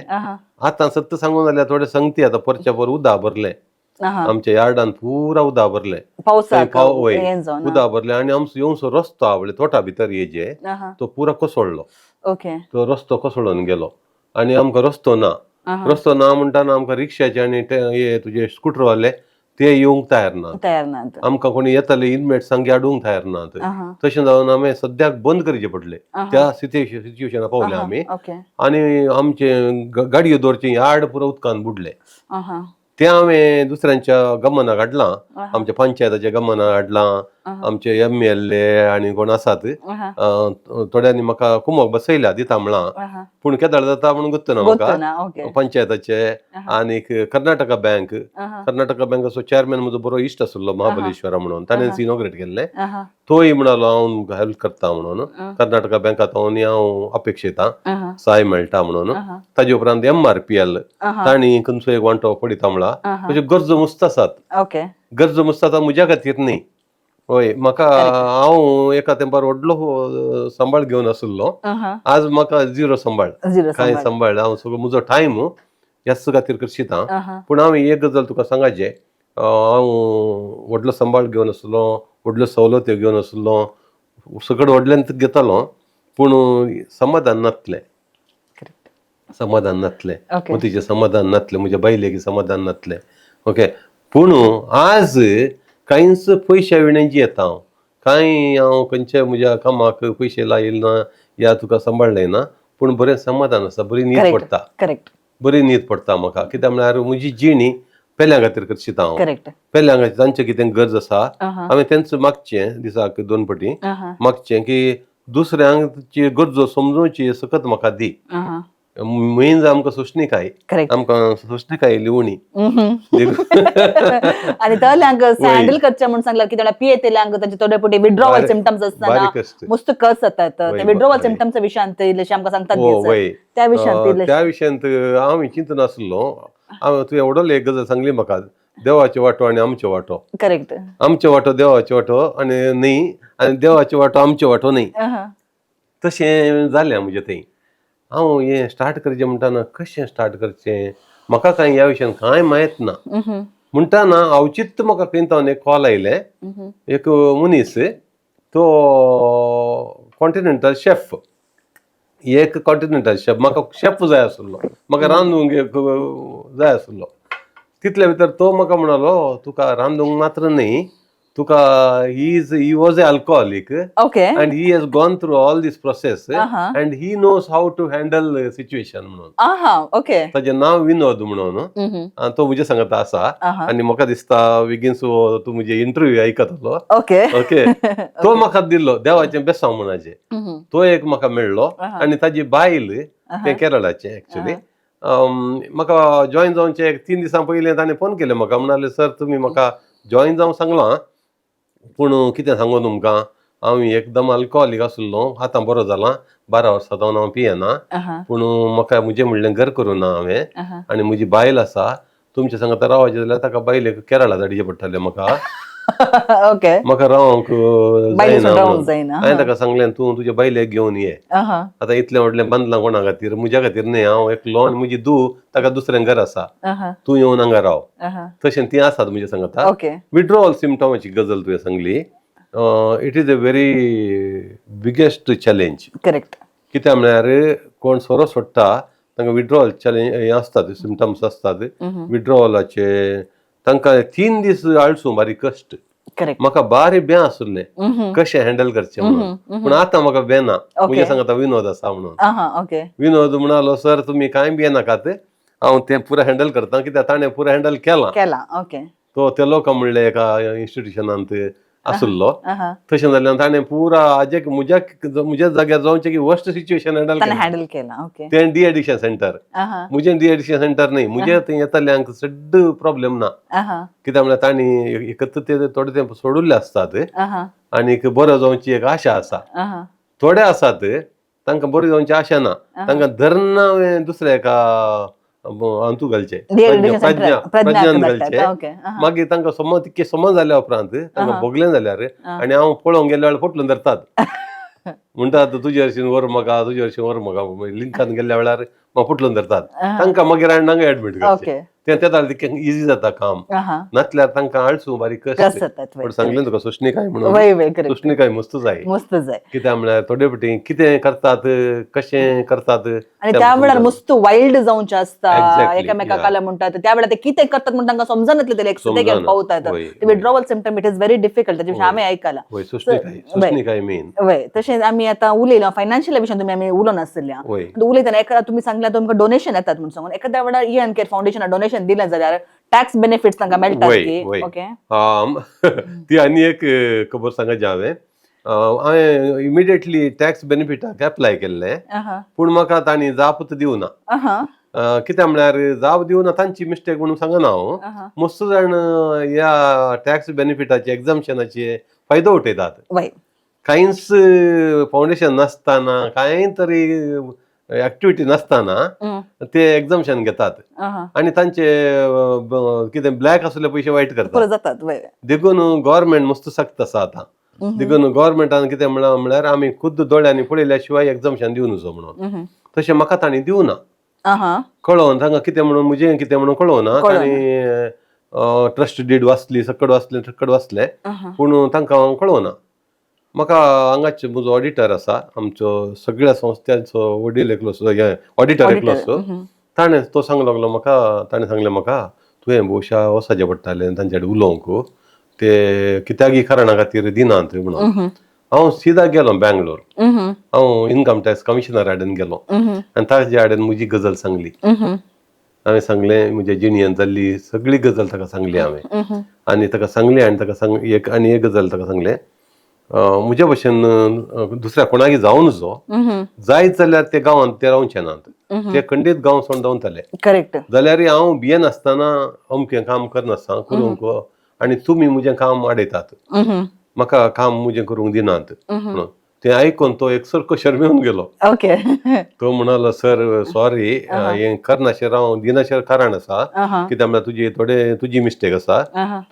आतां सत्य सांगून जाल्यार थोडे संगती आतां परच्या पर उदक भरलें, आमच्या यार्डान पुरा उदक भरलें, उदक भरलें. आनी आमचो येवचो रस्तो आवडले तोटा भितर येजे तो पुरा कोसळ्ळो, तो रस्तो कोसळून गेलो आनी आमकां रस्तो ना. रस्तो ना म्हणटाना आमकां रिक्षाचे आनी ते हे तुजे स्कुटरवाले ते येवंक तयार ना. तयार नात. आमकां कोणी येताले इनमेट्सांक हाडूंक तयार नात. तशें जावन आमी सद्याक बंद करचे पडले. त्या सिच्युएशना पावले आमी. आनी आमचे गाडयो दवरचे यार्ड पुरो उदकान बुडले. ते हांवें दुसऱ्यांच्या गमनाक हाडलां, आमच्या पंचायताच्या गमनाक हाडलां, आमचे एमएलए आनी कोण आसात थोड्यांनी म्हाका कुमक बसयल्या दिता म्हळां, पूण केदाळ जाता म्हणून गुत्त ना म्हाका. गोत्तना, ओके. पंचायताचे आनीक कर्नाटका बँक, कर्नाटका बँकाचो चेअरमॅन म्हजो बरो इश्ट आसलो महाबलेश्वरा म्हणून, ताणें इनॉग्रेट केल्लें. तोय म्हणालो हांव हेल्प करता म्हणून. कर्नाटका बँकांत हांव अपेक्षिता सहाय मेळटा म्हणून. ताजे उपरांत एमआरपीएल तांणी खंयचो एक वांटो पडिता म्हळा. म्हणजे गरजो मुस्त आसात. गरजो मुस्त आतां म्हज्या खातीर न्ही, हय म्हाका हांव एका तेंपार व्हडलो सांबाळ घेवन आशिल्लो, आज म्हाका झिरो सांबाळ. झिरो. कांय सांबाळ, हांव सगळो म्हजो टायम ह्याच खातीर करशिता. पूण हांव एक गजाल तुका सांगाचे, हांव व्हडलो सांबाळ घेवन आसलो, व्हडल्यो सवलत्यो घेवन आसलो, सगळें व्हडल्यान घेतालो, पूण समाधान नासलें. समाधान नासलें. मतीचें समाधान नासलें, म्हज्या बायलेक समाधान नासलें. ओके, पूण आज कांयच पयश्या विणें जियेता हांव. कांय हांव खंयच्या म्हज्या कामाक पयशे लायल ना या तुका सांबाळ्ळें ना, पूण बरें समाधान आसा, बरी न्हीद पडटा. बरी न्हीद पडटा म्हाका. कित्याक म्हळ्यार म्हजी जिणी पेल्यां खातीर करशिता हांव. पेल्यां खातीर तांचें कितें गरज आसा हांवें तेंच मागचें, दिसाक 2 पटी मागचें की दुसऱ्यांची गरजो समजोवची सकत म्हाका दी. मेन आमकां सोंसणीकाय, आमकां सोंसणीकाय इल्ली उणी. आणि तल्यांक हँडल करचे म्हणून सांगला की तेणा पियेतेल्यांक तांचे थोडे पुटे विड्रॉवल सिमटम्स असताना मस्त कस जातात. ते विड्रॉवल सिमटम्स विशयांत इल्लेशे आमकां सांगतात. त्या विशयांत त्या विशयांत हांव चिंतून आसलो. हांव तुवें व्हडलो एक गजाल सांगली म्हाका, देवाचे वांटो आनी आमचो वांटो. आमचो वांटो देवाचो वांटो आनी न्ही, आनी देवाचो वांटो आमचो वांटो न्ही. तशें जालें म्हजें थंय. हांव हें स्टार्ट करचें म्हणटाना कशें स्टार्ट करचें म्हाका कांय ह्या विशयान कांय म्हायत ना म्हणटाना अवचित म्हाका खंय तावन एक कॉल आयलें. एक मनीस तो कॉन्टिनेंटल शेफ, एक कॉन्टिनेंटल शेफ, म्हाका शेफ जाय आसलो, म्हाका रांदूंक एक जाय आसलो. तितले भितर तो म्हाका म्हणालो तुका रांदूंक मात्र न्ही, तुका he was a alcoholic. And he has gone through all this process and he knows how to handle situation म्हणून. ताजें नांव विनोद म्हणून. तो म्हजे सांगता आसा आनी म्हाका दिसता बेगीन सो तूं म्हजे इंटरव्यू आयकतलो. ओके, तो म्हाका दिल्लो देवाचें बेसांव म्हणाचें, तो एक म्हाका मेळ्ळो. आनी ताजी बायल तें केरळाचें एक्चुली. म्हाका जॉयन जावचे एक 3 दिसां पयलीं ताणें फोन केलें म्हाका, म्हणाले सर तुमी म्हाका जॉयन जावंक सांगलां, पूण कितें सांगू तुमकां, हांव एकदम अल्कोहोलीक आसलो, आतां बरो जालां, 12 वर्सां जावन हांव पियेना, पूण म्हाका म्हजें म्हणलें घर करूं ना हांवें, आनी म्हजी बायल आसा तुमच्या सांगता रावचें जाल्यार ताका बायलेक केरळा धाडचें पडटलें म्हाका. म्हाका रावंक जायना. हांवें ताका सांगलें तूं तुज्या बायलेक घेवन ये. आतां इतलें व्हडलें बांदलां कोणा खातीर, म्हज्या खातीर न्ही, हांव एकलो आनी म्हजी धूव ताका दुसरें घर आसा, तूं येवन हांगा राव. तशें तीं आसात म्हज्या सांगता. विड्रॉवल सिमटमाची गजाल तुवें सांगली, it is a very biggest challenge. कित्याक म्हळ्यार कोण सोरो सोडटा तांकां विड्रॉवल चॅलेंज हें आसतात, सिमटम्स आसतात विड्रॉवलाचे. तांकां 3 दीस आळसूं बारीक कश्ट. म्हाका बारीक बें आसलें कशें हँडल करचें म्हणून, पूण आतां म्हाका बें ना. म्हज्या सांगता विनोद आसा म्हणून. विनोद म्हणालो सर तुमी कांय बी नाकात, हांव तें पुरो हँडल करता, कित्याक ताणें पुरो हँडल केलां. तो ते लोकां म्हणले एका इन्स्टिट्युशनांत आसलो, तशें जाल्यार ताणें पुरा हाजे म्हज्या म्हज्या जाग्यार जावचें की वर्स्ट सिच्युएशन हँडल केलां. तें डी एडिक्शन सेंटर, म्हजें डी एडिक्शन सेंटर न्ही, म्हजें थंय येतल्यांक चड प्रॉब्लेम ना, कित्याक म्हळ्यार तांणी एकत्र ते थोडे ते सोडिल्ले आसतात आनीक बरो जावची एक आशा आसा. थोडे आसात तांकां बरो जावची आशा ना, तांकां धरून हांवें दुसऱ्या एका अंतू घालचे, प्रज्ञान घालचे, मागीर तांकां समज तितके समज जाल्या उपरांत तांकां भोगलें जाल्यार आनी हांव पळोवंक गेल्या वेळार पोटलून धरतात. म्हणटात तुजे हरशीन व्हर म्हाका, तुजे हरशीन व्हर म्हाका. लिंकान गेल्ल्या वेळार म्हाका पुटलून धरतात, तांकां मागीर हाडून हांगा एडमीट करचें. तें तेन्ना इजी जाता काम, नासल्यार तांकां आळसूं बारीक कस कश्ट. जातात. पण सांगलें तुका सोंसणीकाय म्हणून. वय वय करेक्ट. सोंसणीकाय मस्त जाय. मस्त जाय. कित्याक म्हळ्यार थोडे फावटी कितें करतात, कशें करतात. आणि त्या वेळार मस्त वायल्ड जावचे आसता. एकामेका काला म्हणटात त्या वेळार ते कितें करतात म्हण तांकां समजनातले, ते एक समजना. पावतात. Withdrawal symptom it is very difficult, ताचे विशीं हांवें आयकलां. वय, सोंसणीकाय, सोंसणीकाय मेन. वय, तशेंच आमी आतां उलयला फायनान्शियल विशयान, तुमी आमी उलोवन आसल्या. उलयतना एका तुमी सांगला तुमकां डोनेशन येतात म्हूण सांगून, एखाद्या वेळार इयन केअर फाउंडेशन डोनेशन दिलें जाल्यार टॅक्स बेनिफिट्स तांकां मेळटात की? वय. ती आनी एक खबर सांगाची हांवें. हांवें इमिडिएटली टॅक्स बेनिफिटाक एप्लाय केल्लें, पूण म्हाका तांणी जापच दिवना. कित्याक म्हळ्यार जाप दिवना, तांची मिस्टेक म्हणून सांगना हांव. मस्त जाण ह्या टॅक्स बेनिफिटाचे एक्झाम्शनाचे फायदो उठयतात. कांयच फावंडेशन नासतना, कांय तरी एक्टिविटी नासतना ते एक्झाम्शन घेतात आनी तांचे कितें ब्लॅक आसले पयशे वायट पुरो करतात. जातात, वय. देखून गव्हर्मेंट मस्त सक्त आसा आतां. देखून गव्हर्मेंटान कितें म्हळां म्हळ्यार आमी खुद्द दोळ्यांनी पळयल्या शिवाय एक्झाम्शन दिवन नजो म्हणून. तशें म्हाका तांणी दिवना. कळोवन तांकां कितें म्हणून, म्हजें कितें म्हणून कळोवना. कळोना. तांणी ट्रस्ट डीड वाचली, सकड वाचलें, सकड वाचलें, पूण तांकां हांव कळोवना. म्हाका हांगाच म्हजो ऑडिटर आसा, आमचो सगळ्या संस्थांचो वडील एकलो, ऑडिटर एकलो आसो, ताणें तो सांगूंक लागलो म्हाका. ताणें सांगलें म्हाका, तुवें भोवशा वचचें पडटालें तांचे कडेन उलोवंक, ते कित्याकय कारणा खातीर दिनात म्हणून. हांव सिदा गेलो बँगलोर. हांव इन्कम टॅक्स कमिशनरा कडेन गेलो आनी ताजे कडेन म्हजी गजल सांगली. हांवें सांगलें, म्हज्या जिणेंत जाल्ली सगळी गजाल ताका सांगली हांवें. आनी ताका सांगलें आनी ताका सांग एक आनी एक गजाल ताका सांगलें, म्हज्या भशेन दुसऱ्या कोणाकय जावं नजो. जायत जाल्यार ते गांवांत ते रावचे नात, ते खंडीत गांव सोडून धांवतले. जाल्यार हांव भियेनासतना अमकें काम करनासतना करूंक आनी तुमी म्हजें काम आडयतात, म्हाका काम म्हजें करूंक दिनात म्हणून. तें आयकून तो एक सारको शर्मेवन गेलो. तो म्हणालो, सर सॉरी, हें करनाशें राव दिनाशें कारण आसा, कित्याक म्हळ्यार तुजी थोडे तुजी मिस्टेक आसा,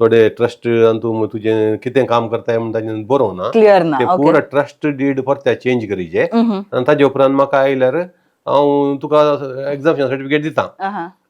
थोडे ट्रस्ट आनी तूं तुजें कितें काम करताय म्हण ताजें बरोवना. क्लियर ना. ते पुरा ट्रस्ट डीड परते चेंज करीचे आनी ताजे उपरांत म्हाका आयल्यार हांव तुका एक्झाम्शन सर्टिफिकेट दिता.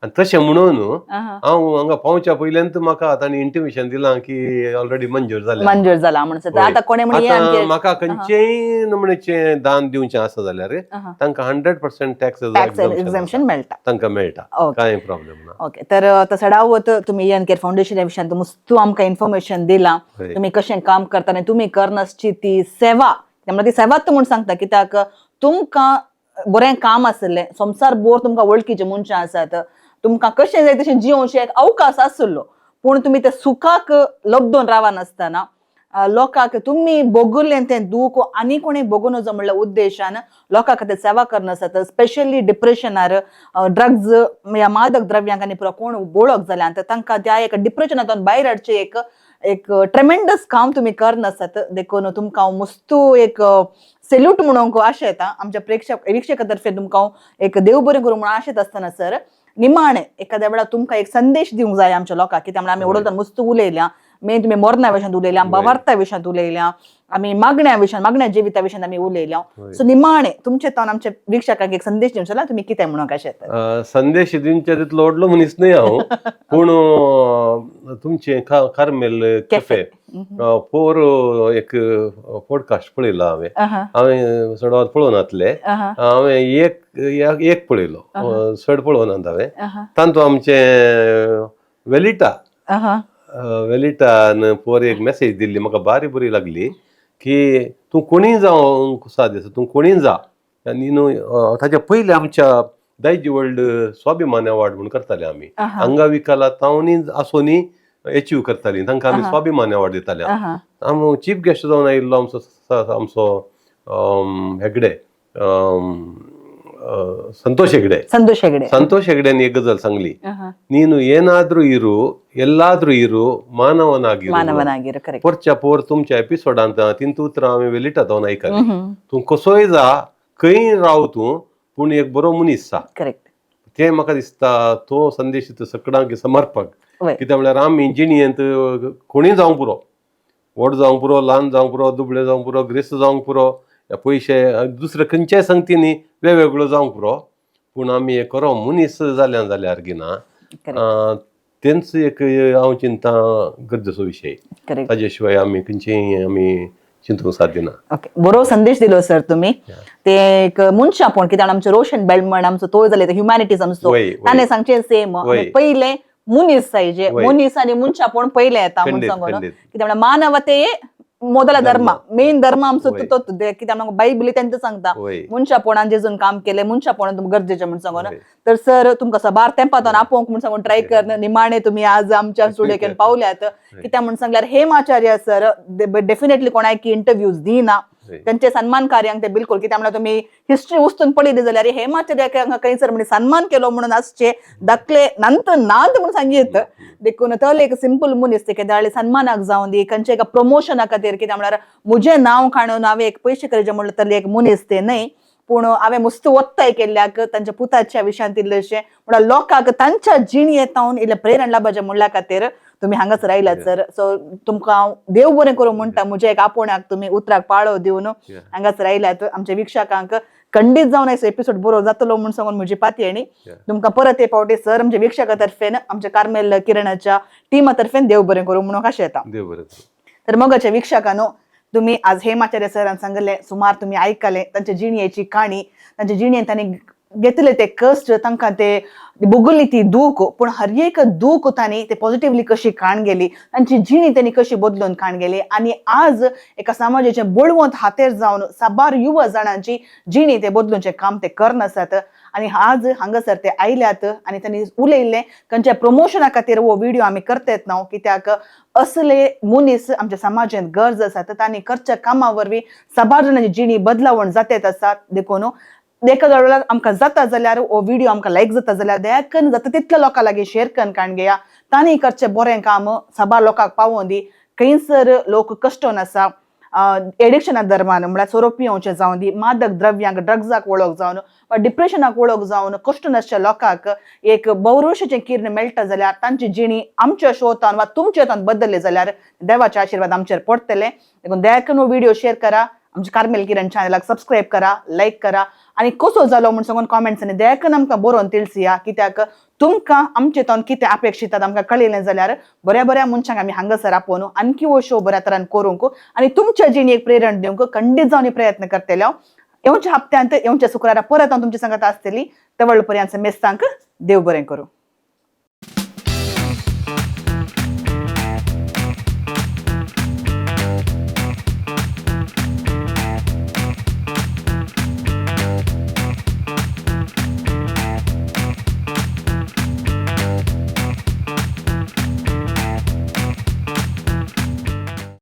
आनी तशें म्हणून हांव हांगा पावच्या पयल्यान म्हाका तांणी इंटिमेशन दिलां की ऑलरेडी मंजूर जालें. मंजूर जाला म्हणून. आतां कोणें म्हण आतां म्हाका खंयचेय नमूनेचें दान दिवचें आसा जाल्यार तांकां 100% टॅक्स टॅक्स एक्झाम्शन मेळटा. तांकां मेळटा. कांय प्रॉब्लेम ना. ओके, तर सडावत तुमी इयन केअर फाउंडेशन ह्या विशयान मुस्तू आमकां इन्फॉर्मेशन दिलां. तुमी कशें काम करता आनी तुमी करनासची ती सेवा, त्यामुळे ती सेवाच म्हूण सांगता, कित्याक तुमकां बरें काम आसलें, संवसार भर तुमकां वळखीचे मनशां आसात, तुमकां कशें जाय तशें जियोवचें एक अवकाश आसलो, पूण तुमी ते सुखाक लब्दून रावनासतना लोकांक तुमी भोगुल्लें तें दूख आनी कोणी भोगू नजो म्हणल्या उद्देशान लोकां खातीर सेवा करना आसात. स्पेशली डिप्रेशनार, ड्रग्ज ह्या मादक द्रव्यांक आनी पुरो कोण बोळक जाल्यान तर तांकां त्या एक डिप्रेशनांतल्यान भायर हाडचें एक एक ट्रेमेंडस काम तुमी करनासात. देखून तुमकां हांव मस्तू एक सेल्यूट म्हणूंक आशा येता. आमच्या प्रेक्षक वीक्षका तर्फे तुमकां हांव एक देव बरें करूं म्हणून आशेत आसतना सर, निमाणें एखाद्या वेळार तुमकां एक संदेश दिवंक जाय आमच्या लोकांक, कित्याक म्हळ्यार आमी उडोवता मस्त उलयल्या, मेन तुमी मरणा विशयांत उलयल्या, भावार्था विशयांत उलयल्या, आमी मागण्या विशयान, मागण्या जिविता विशयांत आमी उलयल्या. सो निमाणें तुमचे तावन आमच्या वीक्षकांक एक संदेश दिवंक जाल्यार तुमी कितें म्हणूंक अशें येता? संदेश दिवच्या तितलो व्हडलो मनीस न्हय हांव, पूण तुमचें कार्मेल कॅफे पोर एक पॉडकास्ट पळयलो हांवें. हांवें चडवात पळोवनातले, हांवें एक एक पळयलो, चड पळोवनात हांवें. तातूंत आमचें वेलिटा, वेलिटान पोर एक मेसेज दिल्ली म्हाका बारी बरी लागली की तूं कोणीय जावंक साद आसा, तूं कोणीय जा. आनी न्हू ताच्या पयलीं आमच्या दायजी वर्ल्ड स्वाभिमान अवॉर्ड म्हूण करताले आमी, अंगविकला तावनी आसोनी एचीव करताली, तांकां आमी स्वाभिमान अवॉर्ड दिताले. आम चीफ गेस्ट जावन आयिल्लो आमचो आमचो हेगडे, संतोष हेगडे. संतोष हेगडे. ಸಂತೋಷ್ ಹೆಗಡೆನ್ एक ಗಜಲ್ सांगली, ನೀನು ಏನಾದ್ರೂ ಇರು, ಎಲ್ಲಾದ್ರೂ ಇರು, ಮಾನವನಾಗಿರು. मानवनागिरू, करेक्ट. पोरच्या पोर तुमच्या एपिसोडांत तितून उतरां हांवें वेलिटा जावन आयकली. तूं कसोय जा, खंय राव तूं, पूण एक बरो मनीस जा. तें म्हाका दिसता तो संदेश सगळ्यांक समर्पक. कित्याक म्हळ्यार आमी जिणेंत कोणूय जावंक पुरो, व्हड जावंक पुरो, ल्हान जावंक पुरो, दुबळे जावंक पुरो, ग्रेस्त जावंक पुरो, पयशे दुसरे खंयच्याय संगतींनी वेगवेगळो जावंक पुरो, पूण आमी एक खरो मनीस जाल्या जाल्यार की ना, तेंच एक हांव चिंता गरजेचो विशय. ताजे शिवाय आमी खंयचेय आमी चिंतूंक साध्य ना. ओके, बरो संदेश दिलो सर तुम्ही. ते एक मनशापण, कित्याक आमचे रोशन बेल्मन आमचो तोय जाले ह्युमॅनिटीज आमचो, ताणें सांगचें सेम, पयलें मनीस जायजे, मनीस आनी मनशापण पयलें येता म्हूण सांगून. कित्याक म्हळ्यार मानवते मोदला धर्म, मेन धर्म आमचो तो, कित्याक म्हणल्यार बायबल तेंच सांगता, मनशापणान जेजून काम केलें, मनशापणान तुमकां गरजेचें म्हूण सांगून. तर सर, तुमकां साबार तेंपांत आपोवंक म्हूण सांगून ट्राय कर, निमाणे तुमी आज आमच्या स्टुडियो पावल्यात. कित्याक म्हूण सांगल्यार हेमाचार्य सर डेफिनेटली कोणाक इंटरव्यूज दिना, त्यांचे सन्मान कार्यांक ते बिलकुल. कित्याक म्हणल्यार तुमी हिस्ट्री उस्तून पळयली जाल्यार हेमाचार्याक हांगा खंयसर म्हणजे सन्मान केलो म्हणून आसचे दाखले नंतर नात म्हणून सांगीत. देखून तो एक सिंपल मनीस, ते केदाळे सन्मानाक जावन दी, खंयच्या एका प्रमोशना खातीर, कित्याक म्हळ्यार म्हजें नांव काडून हांवें एक पयशे करचे म्हणल्यार तले एक मनीस ते न्हय. पूण हांवें मस्त ಒತ್ತಾय केल्ल्याक तांच्या पुताच्या विशयांत इल्लेशें म्हणल्यार लोकांक तांच्या जिणयेंत इल्लें प्रेरणा लाभाचें म्हणल्या खातीर तुमी हांगासर आयल्यात सर. सो तुमकां हांव देव बरें करूं म्हणटा, म्हज्या एक आपोवण्याक तुमी उतराक पाळो दिवन हांगासर आयल्यात. आमच्या वीक्षकांक खंडीत जावन आयचो एपिसोड बरो जातलो म्हूण सांगून म्हजी पातयेणी. तुमकां परत हे फावटी सर आमच्या वीक्षका तर्फेन, आमच्या कार्मेल किरणाच्या टिमा तर्फेन देव बरें करूं म्हणून कशें येता. देव बरें करूं. तर मगाच्या वीक्षकांनो, तुम्ही आज हेमाचार्य सरान सांगले सुमार तुम्ही ऐकले तांच्या जिणयेची काणी, तांच्या जिणयेन तांणी घेतले ते कश्ट, तांकां ते भोगली ती दूख, पूण हर एक दूख तांणी ते पॉझिटिव्हली कशी काण गेली, तांची जिणी त्यांनी कशी बदलून काण गेली आनी आज एका समाजाचे बळवंत हातेर जावन साबार युवा जाणांची जिणी ते बदलूनचें काम ते करनासात. आनी आज हांगासर ते आयल्यात आनी तांणी उलयल्लें खंयच्या प्रमोशना खातीर हो व्हिडिओ आमी करतात ना, कित्याक असले मनीस आमच्या समाजांत गरज आसा. तर तांणी करच्या कामा वरवीं साबार जाणांची जिणी बदलावण जातेत आसा. देखून एका वेळार आमकां जाता जाल्यार हो व्हिडिओ आमकां लायक जाता जाल्यार दया करून जाता तितल्या लोकां लागीं शेअर करून काण घेया. तांणी करचें बरें काम साबार लोकांक पावोवन दी. खंयसर लोक कश्टोन आसा एडिक्शना दरम्यान, म्हळ्यार सोरो पियोवचें जावन दी, मादक द्रव्यांक ड्रग्जाक वळख जावन वा डिप्रेशनाक वळख जावन कश्ट नासच्या लोकांक एक बौरुशाचें किर्ण मेळटा जाल्यार तांची जिणी आमच्या शोतान वा तुमच्या शोतान बदलली जाल्यार देवाचे आशिर्वाद आमचेर पडटले. देखून दया करून हो व्हिडिओ शेअर करा, आमच्या कार्मेल किरण चॅनलाक सबस्क्रायब करा, लायक करा आनी कसो जालो म्हूण सांगून कॉमेंट्सांनी दया करून आमकां बरोवन तिळसिया. कित्याक तुमकां आमचे तोन कितें अपेक्षितात आमकां कळयलें जाल्यार बऱ्या बऱ्या मनशांक आमी हांगासर आपोवन आणखी हो शो बऱ्या तरान करूंक आनी तुमच्या जिणेक प्रेरण दिवंक खंडीत जावन प्रयत्न करतले हांव. येवच्या हप्त्यांत येवच्या शुक्रारा परत हांव तुमच्या सांगात आसतली. तवळ पर्यंत मेस्तांक देव बरें करूं.